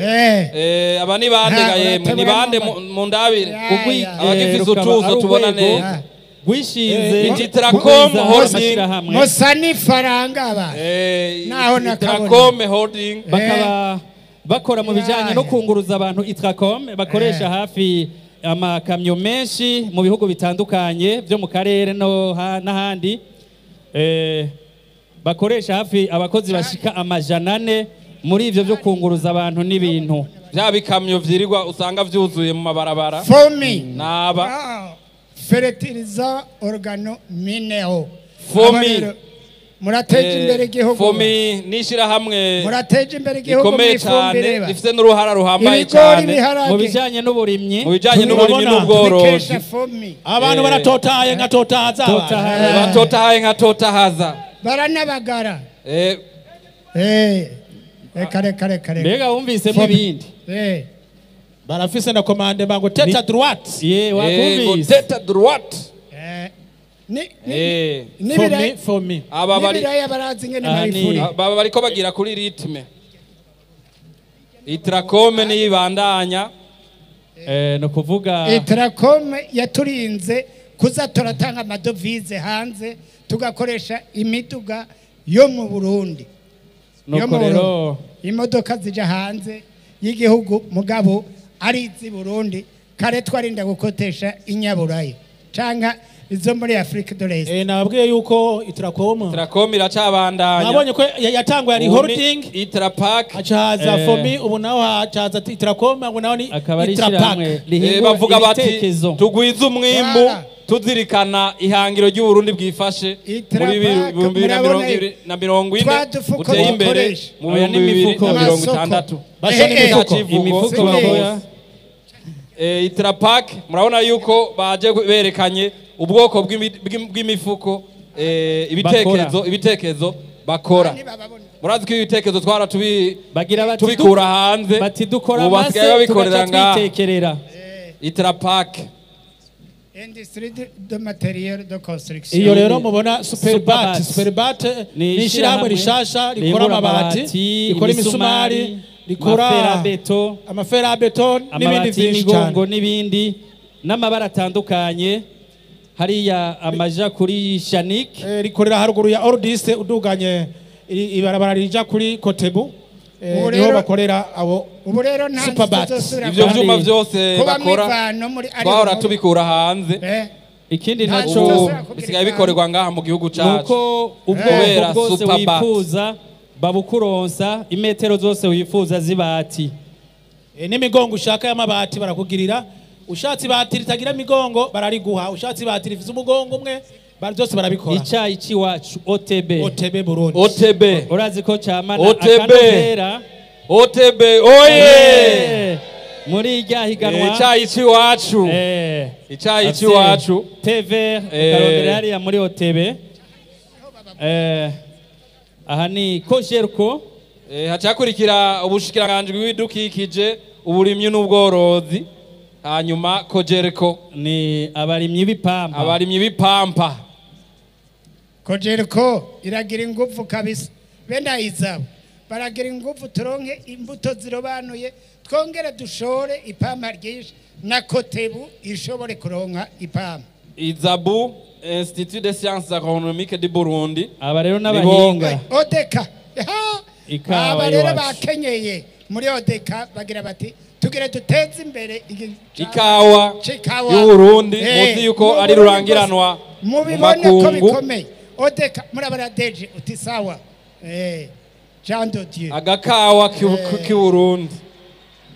Aba ni bande Ha, ga yemwe? Ni urateburamo bande mu ndabire? Ya, ya. Abagifise Rukaba utuzo ari tubona urwego neza. rwishinze Itracom kugwiza Holding. amashyirahamwe. Musa n'ifaranga aba. Naho nakabona. Itracom Holding. Bakaba bakora mu bijyanye no kunguruza abantu. Itracom bakoresha hafi amakamyo menshi mu bihugu bitandukanye byo mu karere no n'ahandi. Bakoresha hafi abakozi bashika 400 muri ivyo byo kunguruza abantu n'ibintu. Vya bikamyo vyirirwa usanga vyuzuye mu mabarabara. Fomi. Naba Fertilizer organo mineo. Fomi. Aba rero, murateje imbere igihugu. Fomi n'ishirahamwe Murateje imbere igihugu rikomeye mw'ifumbire cyane, ba. rifite n'uruhara ruhambaye Ibigori, cyane ibiharage. Mu bijanye n'uburimyi. Mu bijanye n'uburimyi Turabona. n'ubworozi. Tubikesha Fomi. Abantu baratotahaye nka totahaza abantu. Totahaza. Batotahaye nka totahaza. Baranabagara. Reka reka reka reka. Mbega wumvisemo Fomi. ibindi? Barafise na commande bango tête à droite. Ye Ngo wakumvise. tête à droite. N'ibiraya. Fomi, fomi. Aba bari N'ibiraya barazi ingene Aha ni- babifurira. Baba bariko bagira kuri rythme. Itracom niyibandanya. No kuvuga Itracom yaturinze kuza turatanga amadovize hanze, tugakoresha imiduga yo mu Burundi. Yo Nuko mu rero Burundi. Imodoka zija hanze y'igihugu mugabo ari iz'i Burundi. Kare twarinda gukotesha inyaburayi canka izo muri Afrique de l'Est. Nababwiye yuko Itracom Itracom iracabandanya. Nabonye ko yatanguye ari Ubu ni holding. Itrapac. Haca haza Fomi, ubu naho haca Itracom, ubu naho ni Akaba ari Itrapac. ishyirahamwe rihingura Bavuga bati ibitekezo. tugwize umwimbu Voilà. tuzirikana ihangiro ry'Uburundi bwifashe muri Itrapac, 2040 murabona twa dufuko buteye imbere dukoresha. mu Aya ni bihumbi bibiri imifuko. na mirongo Amasoko. itandatu. Basho n'imifuko. Imifuko. Imifuko Sinzi. bakoya. Itrapac murabona yuko baje berekanye ubwoko bw'imifuko, ibitekezo bakora. Murazi ko ibitekezo twara Bagira bati tubikura hanze. Bati dukora Ubu amase basigaye babikorera tugaca ngaha. twitekerera. Itrapac. Industrie de matériel de construction. Iyo rero mubona Superbat, Superbat. Superbat Ni ni ishyirahamwe rishasha rikora rihingura amabati, rikora imisumari, rikora amaferabeto, amaferabeto n'ibindi amabati byinshi cyane. y'imigongo n'ibindi n'amabara atandukanye. Hariya amaja kuri Shanik. Rikorera haruguru ya Ordiste, uduganye ibarabara rija kuri Kotebu. Ubu Niho rero- bakorera abo Ubu rero nta Superbat. tuzosubira Ivyo kuba- vyuma vyose kuba bakora mw'ivano muri ari twahora inkuru. tubikura hanze. Ikindi Nta naco Ubu tuzosubira kugira bisigaye ivano. bikorerwa ngaha mu gihugu cacu. Nuko ubwoko Kubera bwose Superbat. wifuza babukuronsa, imetero zose wifuza zibati. N'imigongo ushaka y'amabati barakugirira. Ushatse ibati ritagira imigongo barariguha, ushatse ibati rifise umugongo umwe byose barabikora. Icayi c'iwacu OTB. OTB Burundi. OTB. Urazi ko camana OTB. akanovera. OTB oye. Muri rya higanwa. Icayi c'iwacu. Icayi Afise c'iwacu. TV ukarondera hariya muri OTB. Aha ni Kojerko. Hacakurikira ubushikiranganji bw'ibidukikije, uburimyi n'ubworozi, hanyuma Kojerko ni abarimyi b'ipampa. Abarimyi b'ipampa. Kojerko iragira ingufu kabisa. Benda izabo baragira ingufu, turonke imbuto zirobanuye, twongere dushore ipampa ryinshi, na Kotebu ishobore kuronka ipampa. Izabu, Institut des Sciences Agronomiques du Burundi. Aba rero Nibo- n'abahinga. Odeka. Ha! Ikawa Aba rero iwacu. bakenyeye muri Odeka bagira bati tugire duteze imbere Ikawa c'ikawa y'Uburundi, muzi yuko mu ari Burundi rurangiranwa bwose. mu Mubibone ko makungu. bikomeye. Odeka murabara deje uti sawa. Jean de Dieu. Agakawa k'Uburundi.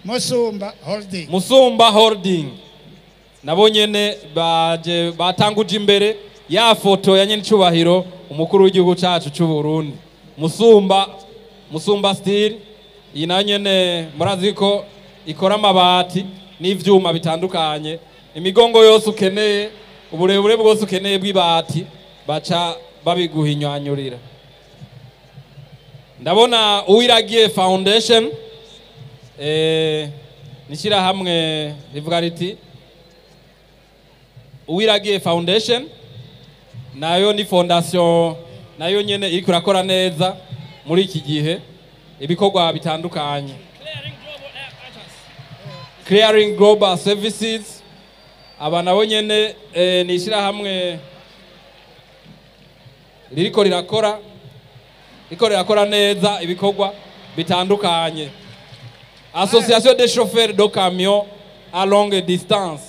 Musumba Holding. Musumba Holding nabo nyene baje batanguje imbere ya foto ya nyene icubahiro umukuru w'igihugu cacu c'u Burundi. Musumba Steel, iyi nayo nyene murazi ko ikora amabati n'ivyuma bitandukanye, imigongo yose ukeneye, uburebure bwose ukeneye bw'ibati baca babiguhinyanyurira. Ndabona Uwiragiye Foundation. Ni ishyirahamwe rivuga riti Uwiragiye Foundation, nayo ni fondation, nayo nyene iriko irakora neza muri iki gihe ibikorwa bitandukanye. Clearing Global Services, aba nabo nyene ni ishyirahamwe ririko rirakora neza ibikorwa bitandukanye. Association des chauffeurs de camions à longue distance,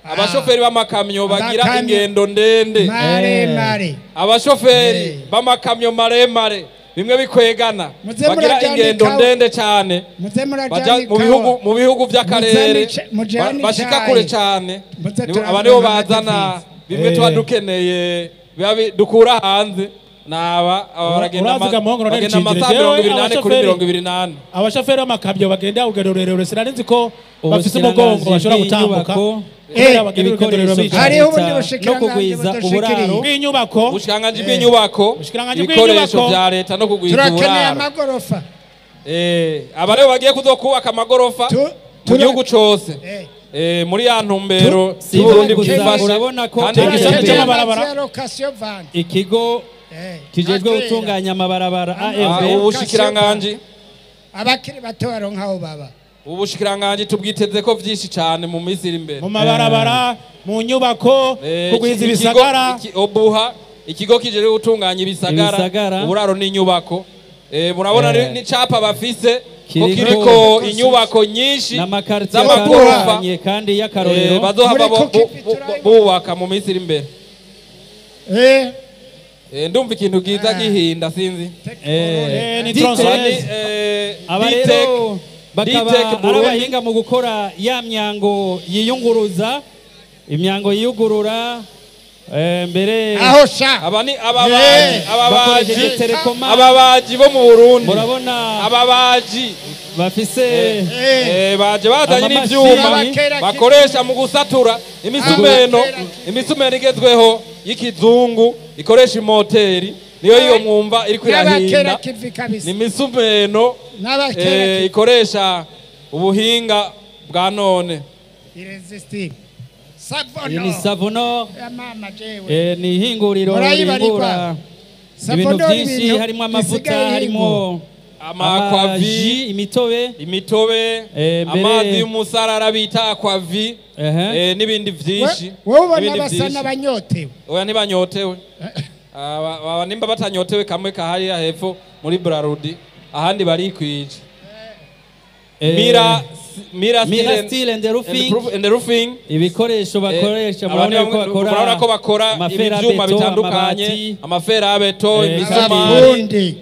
abashoferi b'amakamyo bagira Amakamyo. ingendo ndende, Maremare. abashoferi b'amakamyo maremare, bimwe bikwegana, Muze bagira murajana ingendo ikawa. ndende cyane, Muze baja murajana mu bihugu, mu bihugu by'akarere, mujane bashika icayi. kure cyane. Muze Aba nibo turabona bazana amadevize. bimwe tuba dukeneye, biba dukura hanze. Naba aba baragenda Uraziga muhongo none bagenda ncingire. amasaha Jewe 24 kuri 24. Abashoferi b'amakamyo bagenda urugendo rurerure, sinari nzi ko bafise Ubushikiranganji umugongo bashobora gutambuka bw'inyubako, kubera bagenda urugendo rurerure ibikoresho bicaye. Hariho ubundi vya leta no bushikiranganji kugwiza budushikiriye. uburaro. Bw'inyubako. Ubushikiranganji bw'inyubako, Ubushikiranganji ibikoresho bw'inyubako. vya leta no kugwiza Turakeneye uburaro. amagorofa. Aba rero bagiye kuzokubaka amagorofa mu gihugu cose, muri ya ntumbero Si y'Uburundi gusa, bwifashe urabona ko kandi Igisata bwifashe. c'amabarabara. Ya location van. Ikigo kijejwe Akera. gutunganya amabarabara, Ah, ARB. ubushikiranganji Abakiri bato baronka aho baba. Ubushikiranganji tubwiteze ko vyinshi cane mu minsi iri imbere. Mu mabarabara, mu nyubako, kugwiza ibisagara. Obuha, ikigo kijejwe gutunganya ibisagara, Ibisagara. uburaro n'inyubako. Murabona n'icapa bafise ko Kiriko kiriko inyubako nyinshi n'amakartier z'amagorofa atandukanye kandi y'akarorero. Bazohava Muri Kuki turabibona. bubaka mu minsi iri imbere. Ndumva ikintu bwiza gihinda, sinzi. Ni Ditec. tronçonneuse. Aba Ditec, rero bakaba Ditec ari Burundi. abahinga mu gukora ya myango yiyunguruza, imyango yiyugurura, mbere Aho sha. Aba ni ababaji, ababaji, bakoresheje télécommande. Ababaji bo mu Burundi, Murabona ababaji bafise baje bazanye amamashini. n'ivyuma Abakera bakoresha mu gusatura imisumeno, Abakera imisumeno igezweho y'ikizungu ikoresha imoteri, niyo iyo mwumva iriko N'abakera irahinda. kivi kabisa. Ni imisumeno N'abakera kivi. ikoresha ubuhinga bwa none. Irresistible. Iyi ni Savonor. Savonor. Ya mama jewe. Ni ihinguriro Murayibarikwa. rihingura ibintu Savonor byinshi, ibintu harimo amavuta, bisigaye harimo Ama Aquavit, amaji, imitobe, imitobe, amazi y'umusarara bita Aquavit, n'ibindi vyinshi. Wowe ubona N'ibindi basa vyinshi. n'abanyotewe. Oya, ntibanyotewe. Aba nimba batanyotewe, kamwe kahariya hepfo muri Brarudi, ahandi barikwije. Mira Mira Steel and Roofing. And Roofing. Ibikoresho bakoresha, Aba murabona ko bakora murabona ko bakora amaferabeto, ibyuma bitandukanye, amabati, amaferabeto, imisumari Abafundi.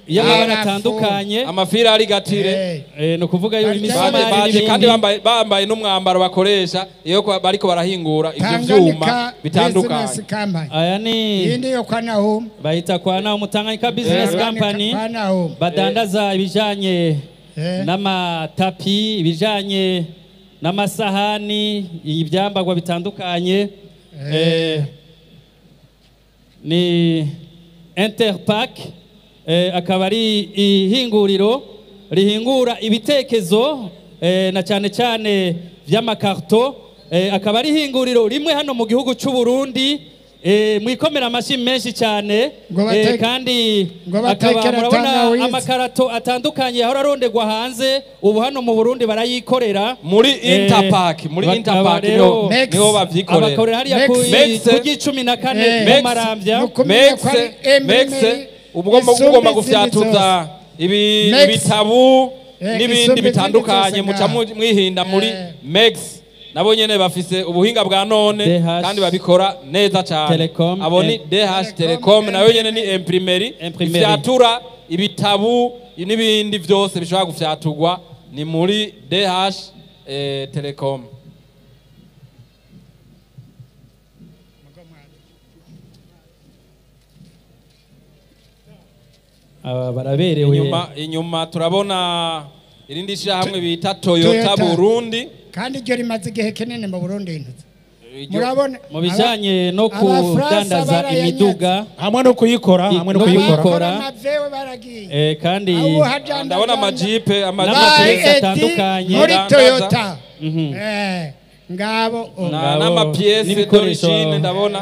y'amabara Arafu. atandukanye. Amafirarigatire. Ni ukuvuga yo Barya imisumari Baje baje n'ibindi. kandi bambaye n'umwambaro bakoresha iyo bariko barahingura ivyo vyuma Tanganyika bitandukanye. Business Company. Aya ni Iyi niyo kwa Nahum. Bahita kwa Nahum Tanganyika Business Company. Kwa Nahum. Badandaza ibijanye n'amatapi, ibijanye n'amasahani, ibyambarwa bitandukanye. Ni Interpack, akaba ari ihinguriro rihingura ibitekezo, na cyane cyane vy'amakarto, akaba ari ihinguriro rimwe hano mu gihugu cy'u Burundi. Mwikomera amashyi menshi cyane. Ngo Kandi ngo akaba batekera murabona tangawizi. amakarato atandukanye ahora arondegwa hanze, ubu hano mu Burundi barayikorera. Muri Interpark, muri Bakaba Interpark rero Mex. niho bavyikorera. Abakorera hariya Mex. ku 14 mu Mex. Maramvya. Nukumenya ko ari Mex, emrimeri ugomba isumba ugomba izindi gufyatuza zose. ibi Mex. ibitabu n'ibindi Isumba izindi bitandukanye, zose muca ngaha. mwihinda muri Mex. Nabo nyene bafise ubuhinga bwa none DH kandi babikora neza cyane. Telecom, Abo ni DH Telecom, nayo nyene ni imprimerie Imprimerie. ifyatura ibitabu n'ibindi byose bishobora gufyaturwa, ni muri DH Telecom. Aba baraberewe. Inyuma turabona irindi shyirahamwe bita Toyota Toyota. Burundi. Kandi iryo rimaze igihe kinini mu Burundi, intuzi. Murabona Mu bijanye no Abafaransa kudandaza barayanyaze. imiduga Hamwe no kuyikora, hamwe no no kuyikora. kuyikora. Amavewe baragiye. Kandi Aho hajanda Ndabona amajipe, amajipe n'amapiyesi Edi atandukanye. muri Dandaza. Toyota. Ngabo oh. Ngabo, n'amapiyesi n'ibikoresho. d'origine ndabona.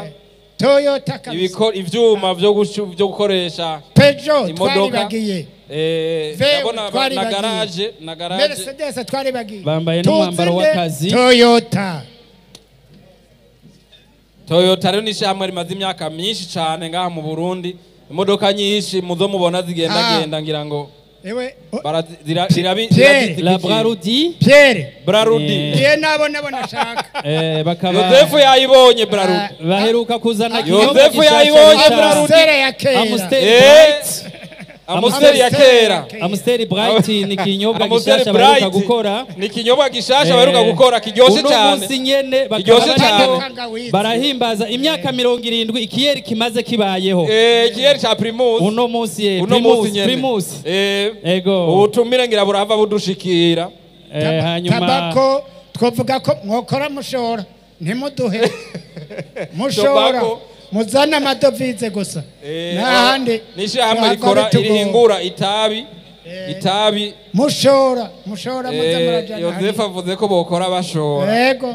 Toyota kabisa. Ivyuma vyo gukoresha Peugeot imodoka. twaribagiye. VW Ndabona na twaribagiye. garage, na garage. Mercedes twaribagiye. Bambaye n'umwambaro Tuzinde w'akazi. Toyota. Toyota rero ni ishyirahamwe rimaze imyaka myinshi cyane ngaha mu Burundi. Imodoka nyinshi muzo mubona zigendagenda ngira ngo Ewe Pierre. zirabi La Brarudi. Pierre. Brarudi. Pierre nabo nabo nashaka. Bakaba Yozefu yayibonye Brarudi. Baheruka kuzana ikinyobwa Yozefu gishasha yayibonye bita Brarudi. Amstel ya kera. Amstel Bright. Amstel ya kera. Amstel Bright ni ikinyobwa Amstel gishasha baheruka Bright. gukora. Ni ikinyobwa gishasha baheruka gukora kiryoshe Uno cyane. munsi nyene bakaba Kiryoshe bariko cyane. barahimbaza imyaka 70 ikiyeri kimaze kibayeho. Ikiyeri ca Primus. Uno munsi Uno Primus, munsi nyene. Primus. Ego. Ubutumire ngira burahava budushikira. Hanyuma Tabako twovuga ko mwokora mushora ntimuduhe mushora Tobacco. muzane amadovize gusa n'ahandi N'ishyirahamwe rikora irihingura itabi, itabi. Mushora mushora muze murajana. Yozefu avuze ko bokora bashora. Yego.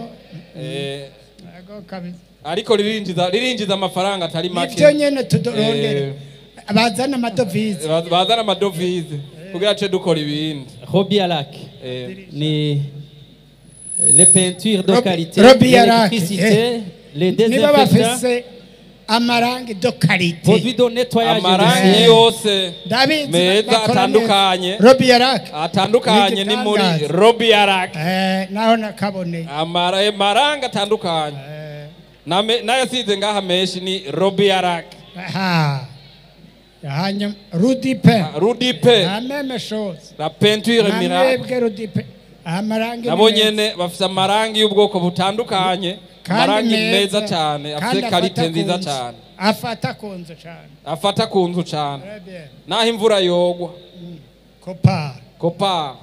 Yego kabisa. Ariko ririnjiza amafaranga atari make. Nivyo nyene tudorondera bazana amadovize. Bazana amadovize kugira ce dukora ibindi. Robialac ni les peintures de qualité, Robialac, l'électricité, les niba désinfectants, bafise amarangi de qualité, produits de nettoyage Amarangi industriel. yose ndabizi meza bakora atandukanye. neza. Robialac Atandukanye ni muri N'igitangaza. Robialac. Naho nakaboneye Amarangi atandukanye n'ayasize ngaha menshi ni Robialac. Aha. Hanyuma Rudipe. Rudipe. La même chose. La peinture miracle. Namwebwe Rudipe. Amarangi Nabo ni meza. nyene bafise amarangi y'ubwoko butandukanye, Kandi amarangi meza. meza cyane, afise Kandi qualité afata nziza ku nzu. cyane. Afata ku nzu cyane. Afata ku nzu cyane. Très bien. Naho imvura yogwa. Copar. Copar.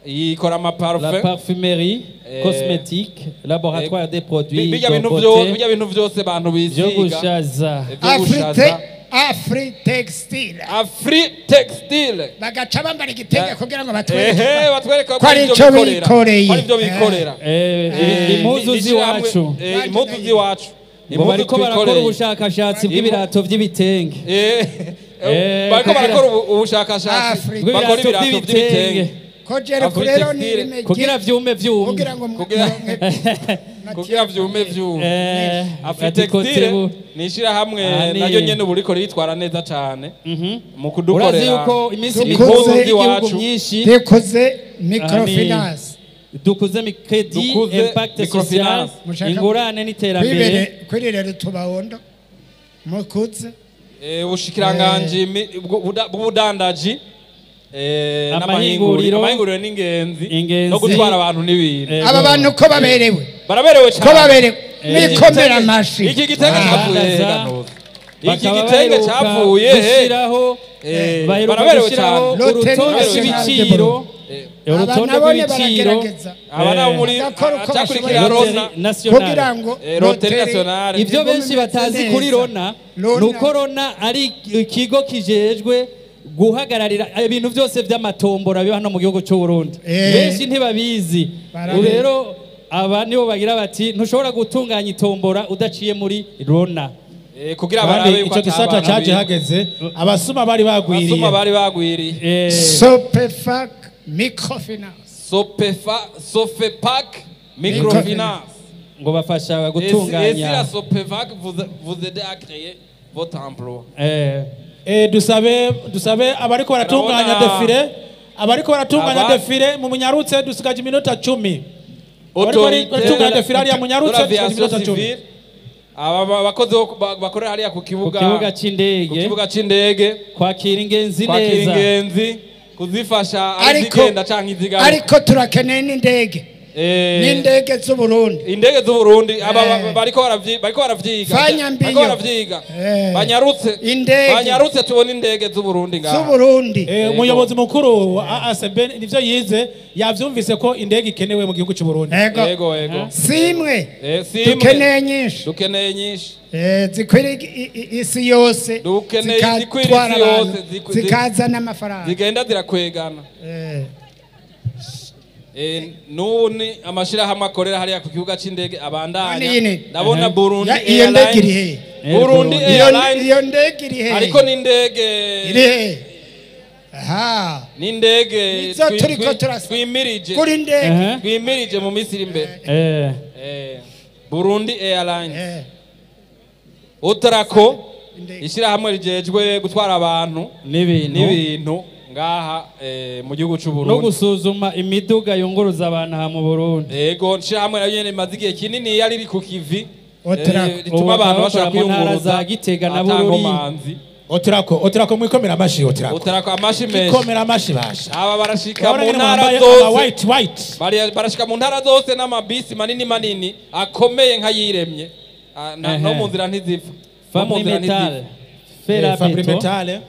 Ikora amaparufe. La parfumerie, cosmétique, laboratoire des produits Bijya de bintu beauté, byose, bijya bintu byose bantu vyo bisiga. gushaza. Vyo gushaza. Afri Textile. Afri Textile. Bagaca bambara igitenge kugira ngo batwereke. Ehe, batwereke ko ari icyo bikoreye. Ko ari ibyo bikorera. Impuzu z'iwacu. Impuzu z'iwacu. Ngo bariko barakora ubushakashatsi bw'ibirato by'ibitenge. Bariko barakora ubushakashatsi bakora Bw'ibirato ibirato by'ibitenge. Kogera Afri rero ni Textile. imegi- Kugira vyume vyume. Kugira ngo Kugira vyume vyume. Afri ati Textile kotebu. ni ishyirahamwe Aha ni- naryo nyene ubu riko riritwara neza cane mu kudukorera Urazi yuko iminsi impuzu mikuru y'igihugu z'iwacu. myinshi Dukuze microfinance. Dukuze crédit, Dukuze impact social, microfinance. Mushaka ingurane n'iterambere. Kwirere tubahondo mukuze Ubushikiranganji bw'ubudandaji Amahinguriro. n'amahinguriro n'ingenzi Ingenzi. no gutwara abantu n'ibintu. Aba bantu ko baberewe, Baraberewe ko cyane. baberewe nikomera amashi. Iki gitenge cyavuye Abadandaza ganoza. Iki bakaba gitenge baheruka cyavuye he? gushiraho baheruka Baraberewe gushiraho cyane. urutonde Loterie rw'ibiciro, urutonde Aba nabone rw'ibiciro. baragerageza. Aba nabo muri Bagakora uko acakurikira bashoboye. Rona. Loterie nationale. Kugira ngo Loterie nationale. Ibyo benshi batazi kuri Rona Rona. ni uko Rona ari ikigo kijejwe guhagararira ibintu byose by'amatombora biba hano mu gihugu cy'u Burundi. Benshi ntibabizi. Barabizi. Rero aba nibo bagira bati ntushobora gutunganya itombora udaciye muri Rona. Kugira Kandi barabe yuko ico gisata atabana caje biba. hageze abasuma bari bagwiriye. Abasuma bari bagwiriye. Sopefac microfinance. Sofepac microfinance. Ngo bafasha Et si gutunganya la Sopefac vous aide à créer votre emploi. Dusabe abariko baratunganya Ndabona- defile, abariko baratunganya defile mu munyarutse, dusigaje iminota 10. Abariko Autorité baratunganya defile hariya de munyarutse, dusigaje l'aviation iminota 10. civile. Aba bakozi bakorera hariya ku kibuga, ku kibuga c'indege, ku kibuga c'indege, kwakira ingenzi kwakira neza, ingenzi, kuzifasha ari Ariko zigenda canke izigaruka. ariko turakeneye n'indege. N'indege z'Uburundi. Indege z'Uburundi aba bariko baravyiga. Fanya mbiyo. Bariko baravyiga. Banyarutse. Indege. Banyarutse tubona indege z'Uburundi ngaha. Z'Uburundi. Umuyobozi mukuru wa AACB nivyo yize yavyumvise ko indege ikenewe mu gihugu cy'u Burundi. Yego yego. Simwe. Dukeneye nyinshi. Dukeneye nyinshi. Zikwira isi yose. Dukeneye zikwira isi yose zikazana amafaranga. Zigenda zirakwegana. N'ubu ni amashirahamwe akorera hariya ku kibuga c'indege abandanya. Ndabona Burundi iyo ndege iri he? Burundi Airlines iyo ndege iri he? Ariko n'indege iri he? Aha. N'indege twimirije. Kuri indege twimirije mu minsi iri imbere. Burundi Airlines. Otrako ishirahamwe rijejwe gutwara abantu n'ibintu ngaha mu gihugu cy'u Burundi no gusuzuma imiduga yunguruza abantu ha mu Burundi. Yego nshirahamwe nayo nyene imaze igihe kinini yari iri ku kivi rituma abantu bashobora kwiyunguruza Gitega na Bururi. Otrako Otrako mwikomera amashi Otrako. Otrako amashi menshi. Ikomera amashi basha. Aba barashika mu ntara zose. White white. Bari barashika mu ntara zose n'amabisi manini manini akomeye nka yiremye. No mu nzira ntizipfa. Fabrimetal. Fabrimetal.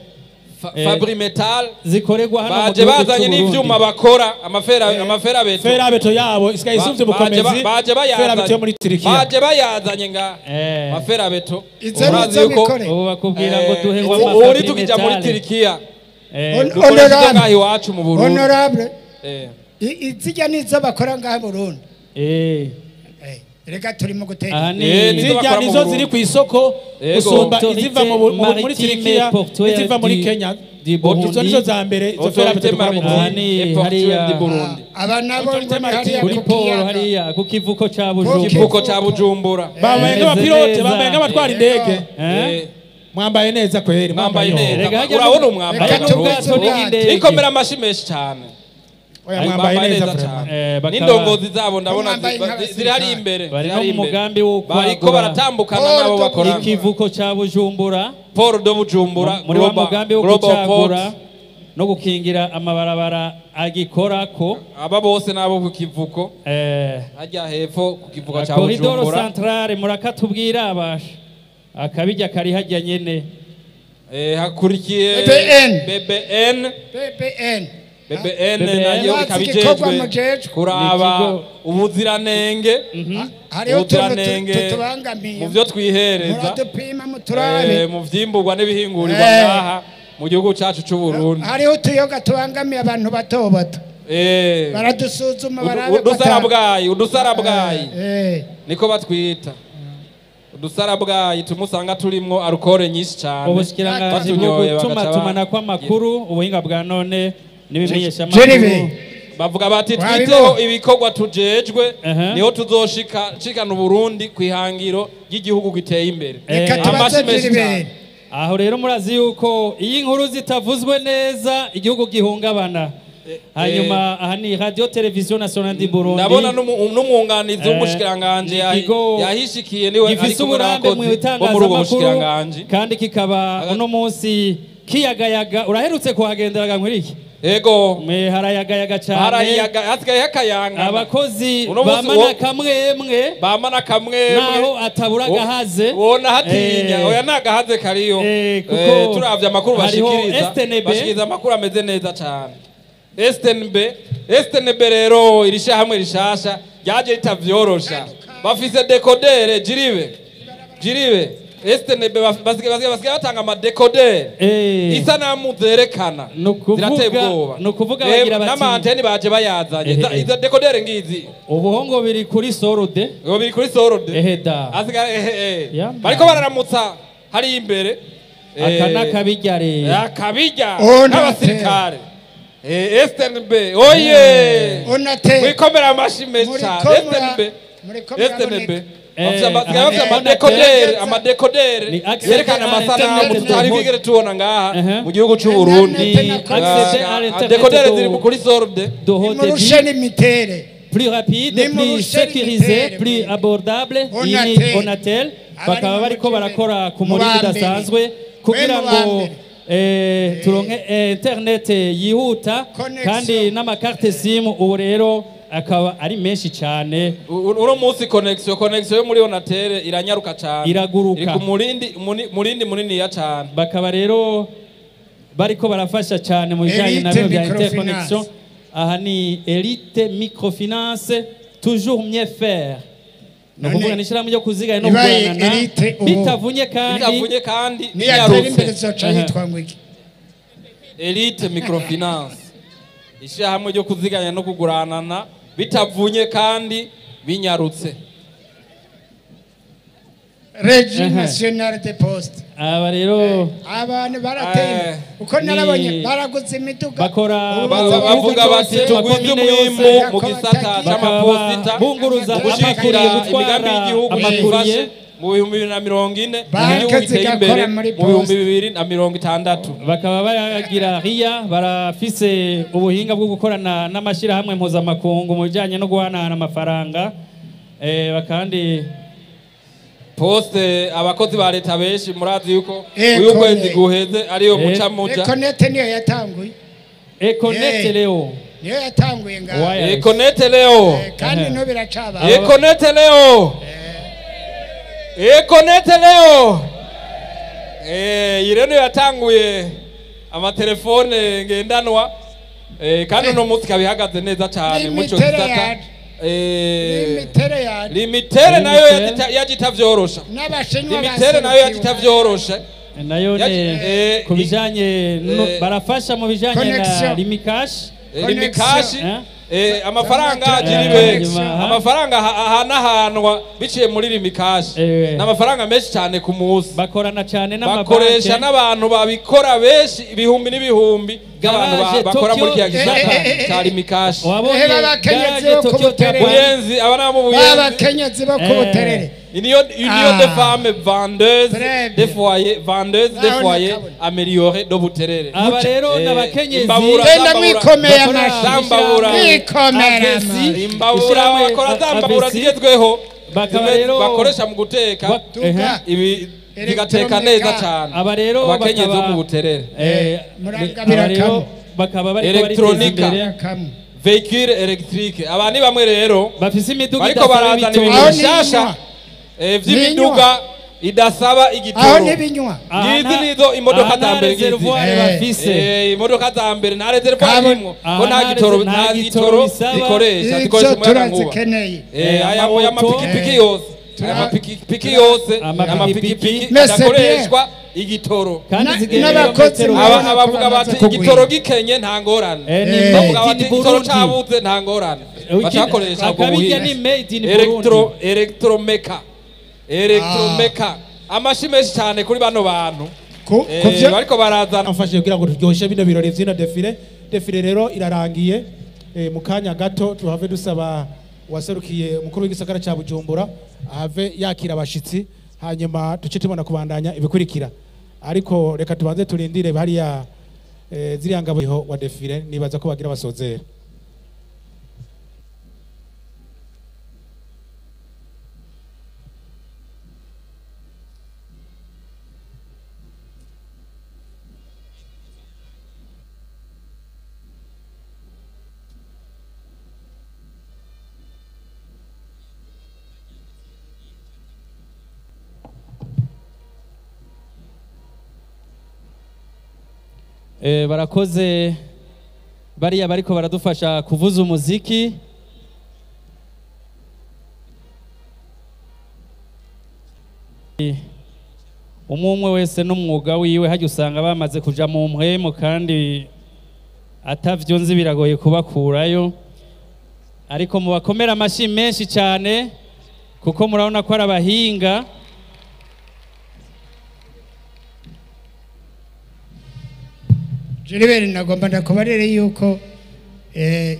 Fabrimetal zikoregwa hano mu baje bazanye n'ivyuma bakora amafera beto. Fera beto yabo isigaye isuvye bukomezi. Baje Fera beto muri Turikiya. Baje bayazanye nga amafera beto. Urazi yuko ubu bakubwira ngo duhe wa uri tukija muri Turikiya. Honorable iwacu mu Burundi. Honorable. Izijya nizo bakora ngaha Burundi. Reka turimo gutera. Zijya nizo ziri ku isoko usumba iziva muri Turikiya iziva muri Kenya. Izo nizo za mbere izo fera beto dukora mu Burundi. Hariya aba nabo kuri Paul hariya ku kivuko ca Bujumbura. Kivuko ca Bujumbura. Bambaye nk'abapilote bambaye nk'abatwara indege. Mwambaye neza kweri mwambaye neza. Urabona umwambaye ikomera amashi menshi cyane. Oya mwambaye neza vraiment. N'indongozi zabo ndabona ziri hari imbere. Bari no mugambi wo bariko baratambukana nabo bakora ikivuko ca Bujumbura. Port de Bujumbura muri wa mugambi wo gucagura no gukingira amabarabara agikorako aba bose nabo ku kivuko hajya hepfo ku kivuko ca Bujumbura. Corridor centrale murakatubwira abasha akabijya kari hajya nyene. Hakurikiye BBN BBN nayo ikabijejwe kuraba ubuziranenge ubuziranenge mu byo twihereza mu vyimburwa n'ibihingurwa ngaha mu gihugu cacu c'u Burundi. Hariho utuyoga tubangamiye abantu bato bato. Baradusuzuma barabe udusarabwayi niko batwita. Udusarabwayi tumusanga turimwo alcool nyinshi cyane. Ubushikiranganje bwo gutumatumana kw'amakuru ubuhinga bwa none nibimenyesha makuru bavuga bati twiteho ibikorwa tujejwe niho tuzoshika cikana Burundi kwihangiro ry'igihugu giteye imbere. Aho rero murazi yuko iyi nkuru zitavuzwe neza igihugu gihungabana. Hanyuma aha ni Radio Television Nationale du Burundi. Ndabona n'umwunganizi w'umushikiranganje yahishikiye niwe gifise uburambe mu itangazamakuru kandi kikaba uno munsi kiyagayaga. Uraherutse kuhagenderaga nkwiriki? Ego me harayagayaga cyane. Harayaga hasigaye hakayanga. Abakozi bamana kamwemwe bamana kamwemwe naho atabura gahaze wona hatinya oya nagahaze kariyo. Turavye amakuru bashikiriza bashikiriza amakuru ameze neza cyane. STNB rero irisha hamwe rishasha ryaje ritavyorosha. Bafise dekodere jiribe STNB basigaye batanga amadekodere isanamu zerekana zirateye ubwoba. Nukuvuga bagira bati n'amanteni baje bayazanye izo dekodere ngizi ubuhongo biri kuri sorude. Ubu biri kuri sorude eheda asigaye bariko bararamutsa hari imbere akana kabijya re akabijya n'abasirikare. STNB oye mwikomera amashi menshi cyane. STNB amadekodere yerekana amasanamu tutari bwigere tubona ngaha mu gihugu cy'u Burundi. Dekodere ziri kuri sorude plus rapide, plus sécurisé, plus abordable. Iyi Onatel bakaba bariko barakora ku murindi udasanzwe kugira ngo turonke internet yihuta kandi n'amakarte SIM ubu rero akaba ari menshi cyane. Uno munsi connexion yo muri Onatel iranyaruka cyane, Iraguruka. Iri ku murindi muniniya cyane. Bakaba rero bariko barafasha cyane mu bijanye na Elite byo bya Microfinance. interconnexion. Aha ni Elite Microfinance, toujours mieux faire, ni None, ukuvuga ni ishyirahamwe ryo kuziganya no ibaye kuguranana Elite ubu. bitavunye kandi bitavunye kandi Niyatera imbere binyarutse. zoca yitwa ngo iki? Elite Microfinance, ishyirahamwe ryo kuziganya no kuguranana bitavunye kandi binyarutse. Régie Aha. Nationale de Poste. Aba rero Abantu barateye imbere. Uko narabonye baraguze imiduga. Bakora- Ubu Baza Bavuga mu bati yose, tugwize makomine umwimbu yose, mu gisata bakaba c'amaposita, bunguruza gushigikira amakuriye, gutwara imigambi y'igihugu amakuriye. yifashe mu 2040, Banke igihugu giteye zigakora imbere muri mu bihumbi poste. 2060. Bakaba bagira riya, barafise ubuhinga bwo gukorana n'amashyirahamwe mpuzamakungu mu bijyanye no guhanahana amafaranga, kandi Poste, abakozi ba leta benshi murazi yuko Eko uyu kwezi ne. guheze ariyo muca muja. Econet niyo yatanguye. Econet. Leo. Niyo yatanguye ngaho. Wireless. Econet leo. Kandi Ehe. no biracaba. Econet leo, Econet leo. Iyi rero niyo yatanguye amatelefone ngendanwa, kandi uno munsi ikaba ihagaze neza cyane muri ico Limitere gisata. yaje. Limitere yaje. Limitere nayo Limitere. Yaje ivyorosha. N'abashinwa Limitere nayo yaje ivyoroshe. Nayo ne ku bijanye barafasha mu bijanye na Connection. Limikash. Limikashi. Eh? Amafaranga Eh, jiribe hanyuma, amafaranga ahanahanwa biciye muri Limikashi n'amafaranga menshi cyane ku munsi. Bakorana cyane Bakoresha n'amabanki. n'abantu babikora benshi, ibihumbi n'ibihumbi by'abantu Garage bakora muri Tokyo kiriya gisata Eh, eh, eh, cya Limikashi. Wabonye Ehe, babakenyezi garage bo ku Tokyo Buterere. Japan. Buyenzi, aba nabo Buyenzi. Babakenyezi bo ku Buterere. Union Ah. des femmes vendeuses Très des bien. foyers, vendeuses des Naho foyers nakabona. améliorés de Buterere. Aba rero n'abakenyezi Imbabura, Genda zambabura. mwikomeye bakora amashi. Zambabura. Mwikomera AVC. amashi. Imbabura Ishyirahamwe bakora zambabura AVC. zigezweho Bakaba rero bakoresha mu guteka Tuga. ibi zigateka neza cyane. Aba rero Abakenyezi bo bakaba mu Buterere. Murangabira aba rero kamwe. bakaba bariko bariteza Electronica. imbere. Kamwe. Véhicule électrique, aba ni bamwe rero bafise imiduga bariko idasaba barazana ibitoro. ibintu Aho bishasha n'ibinywa. vy'imiduga idasaba Aho igitoro. ntibinywa. Aha Ngizi nizo imodoka aha za nta mbere ngizi. reservoir bafise. Imodoka za mbere nta reservoir Kabone. irimwo, Aha ko nta nta gitoro nta nta gitoro gitoro bisaba. zikoresha Izo zikoresha umuyagankuba. turazikeneye. Aya Amamoto. aya mapikipiki yose, aya mapikipiki yose, Amapikipiki. amapikipiki Mais c'est adakoreshwa igitoro. Kandi zigenda n'abakozi ibirometero. Aba murabona ko abavuga bamaze bati kugwira. igitoro gikenye nta ngorane. Ni Bavuga made bati in igitoro Burundi. cabuze nta ngorane, bacakoresha ubwo Akabirya buhinga. ni made in Electro Burundi. electromeka, electromeka, amashi menshi cyane kuri bano bantu Ku vyo bariko barazana. Amfashije kugira ngo turyoshye bino birori vy'ino défilé. Défilé rero irarangiye. Mu kanya gato tuhave dusaba uwaserukiye umukuru w'igisagara ca Bujumbura ahave yakira abashitsi, hanyuma tuce tubona kubandanya ibikurikira, ariko reka tubanze turindire hariya ziriya ngabo wa défilé, nibaza ko bagira basozera. Barakoze bariya bariko baradufasha kuvuza umuziki. Umwe umwe wese n'umwuga wiwe, hajya usanga bamaze kuja mu mpwemu kandi atavyo nzi biragoye kubakurayo, ariko mubakomera amashyi menshi cyane kuko murabona ko ari abahinga. Gilbert, nagomba ndakubarire yuko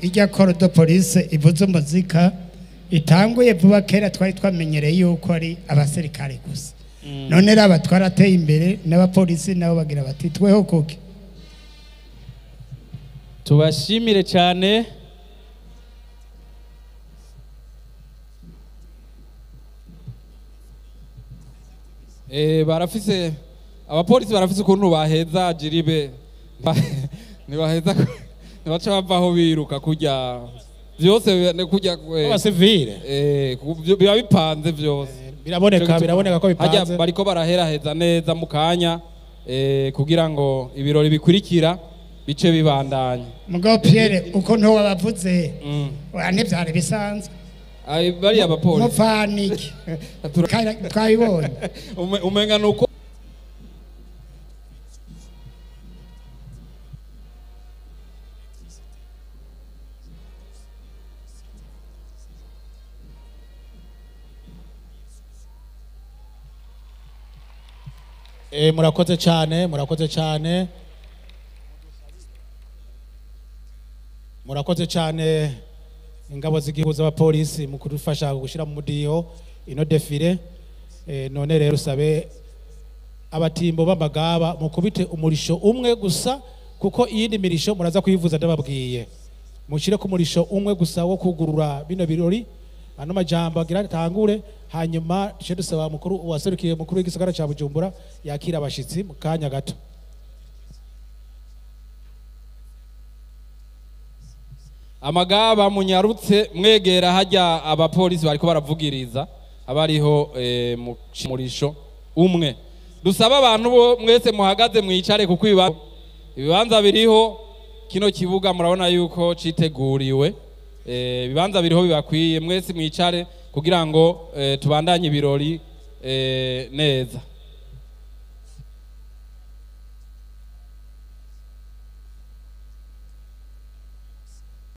ijya corps de police ivuza umuzika itanguye vuba. Kera twari twamenyereye yuko ari abasirikare gusa, none raba twarateye imbere, n'abapolisi nabo bagira bati tweho kuki. Tubashimire cyane. Barafise abapolisi barafise ukuntu baheza jiribe. Ntibaheza, ntibaca bavaho biruka kurya. Vyose ni kurya Abasivile. Biba bipanze vyose. Biraboneka, biraboneka ko Harya bipanze. Bariko baraheraheza neza mu kanya kugira ngo ibirori bikurikira bice bibandanya. Mugabo Pierre, uko ntiwabavuze, oya, ntivyari bisanzwe. Ai, bariya abapolisi Mufaniki twabibonye. Umenga nuko Murakoze cyane, murakoze cyane, murakoze cyane, ingabo z'igihugu z'abapolisi, mu kudufasha gushyira mu mudiho ino défilé. None rero usabe abatimbo b'amagaba mukubite umurisho umwe gusa, kuko iyindi mirisho muraza kuyivuza. Ndababwiye mushyire ku murisho umwe gusa wo kugurura bino birori, ano majambo agira tangure, hanyuma duce dusaba mukuru waserukiye mukuru w'igisagara ca Bujumbura yakira abashitsi mu kanya gato. Amagaba munyarutse mwegera hajya abapolisi bariko baravugiriza, abariho mu murisho umwe. Dusaba abantu bo mwese muhagaze mwicare, kuko ibibanza biriho. Kino kibuga murabona yuko citeguriwe, ibibanza biriho bibakwiye. Mwese mwicare kugira ngo tubandanye ibirori neza.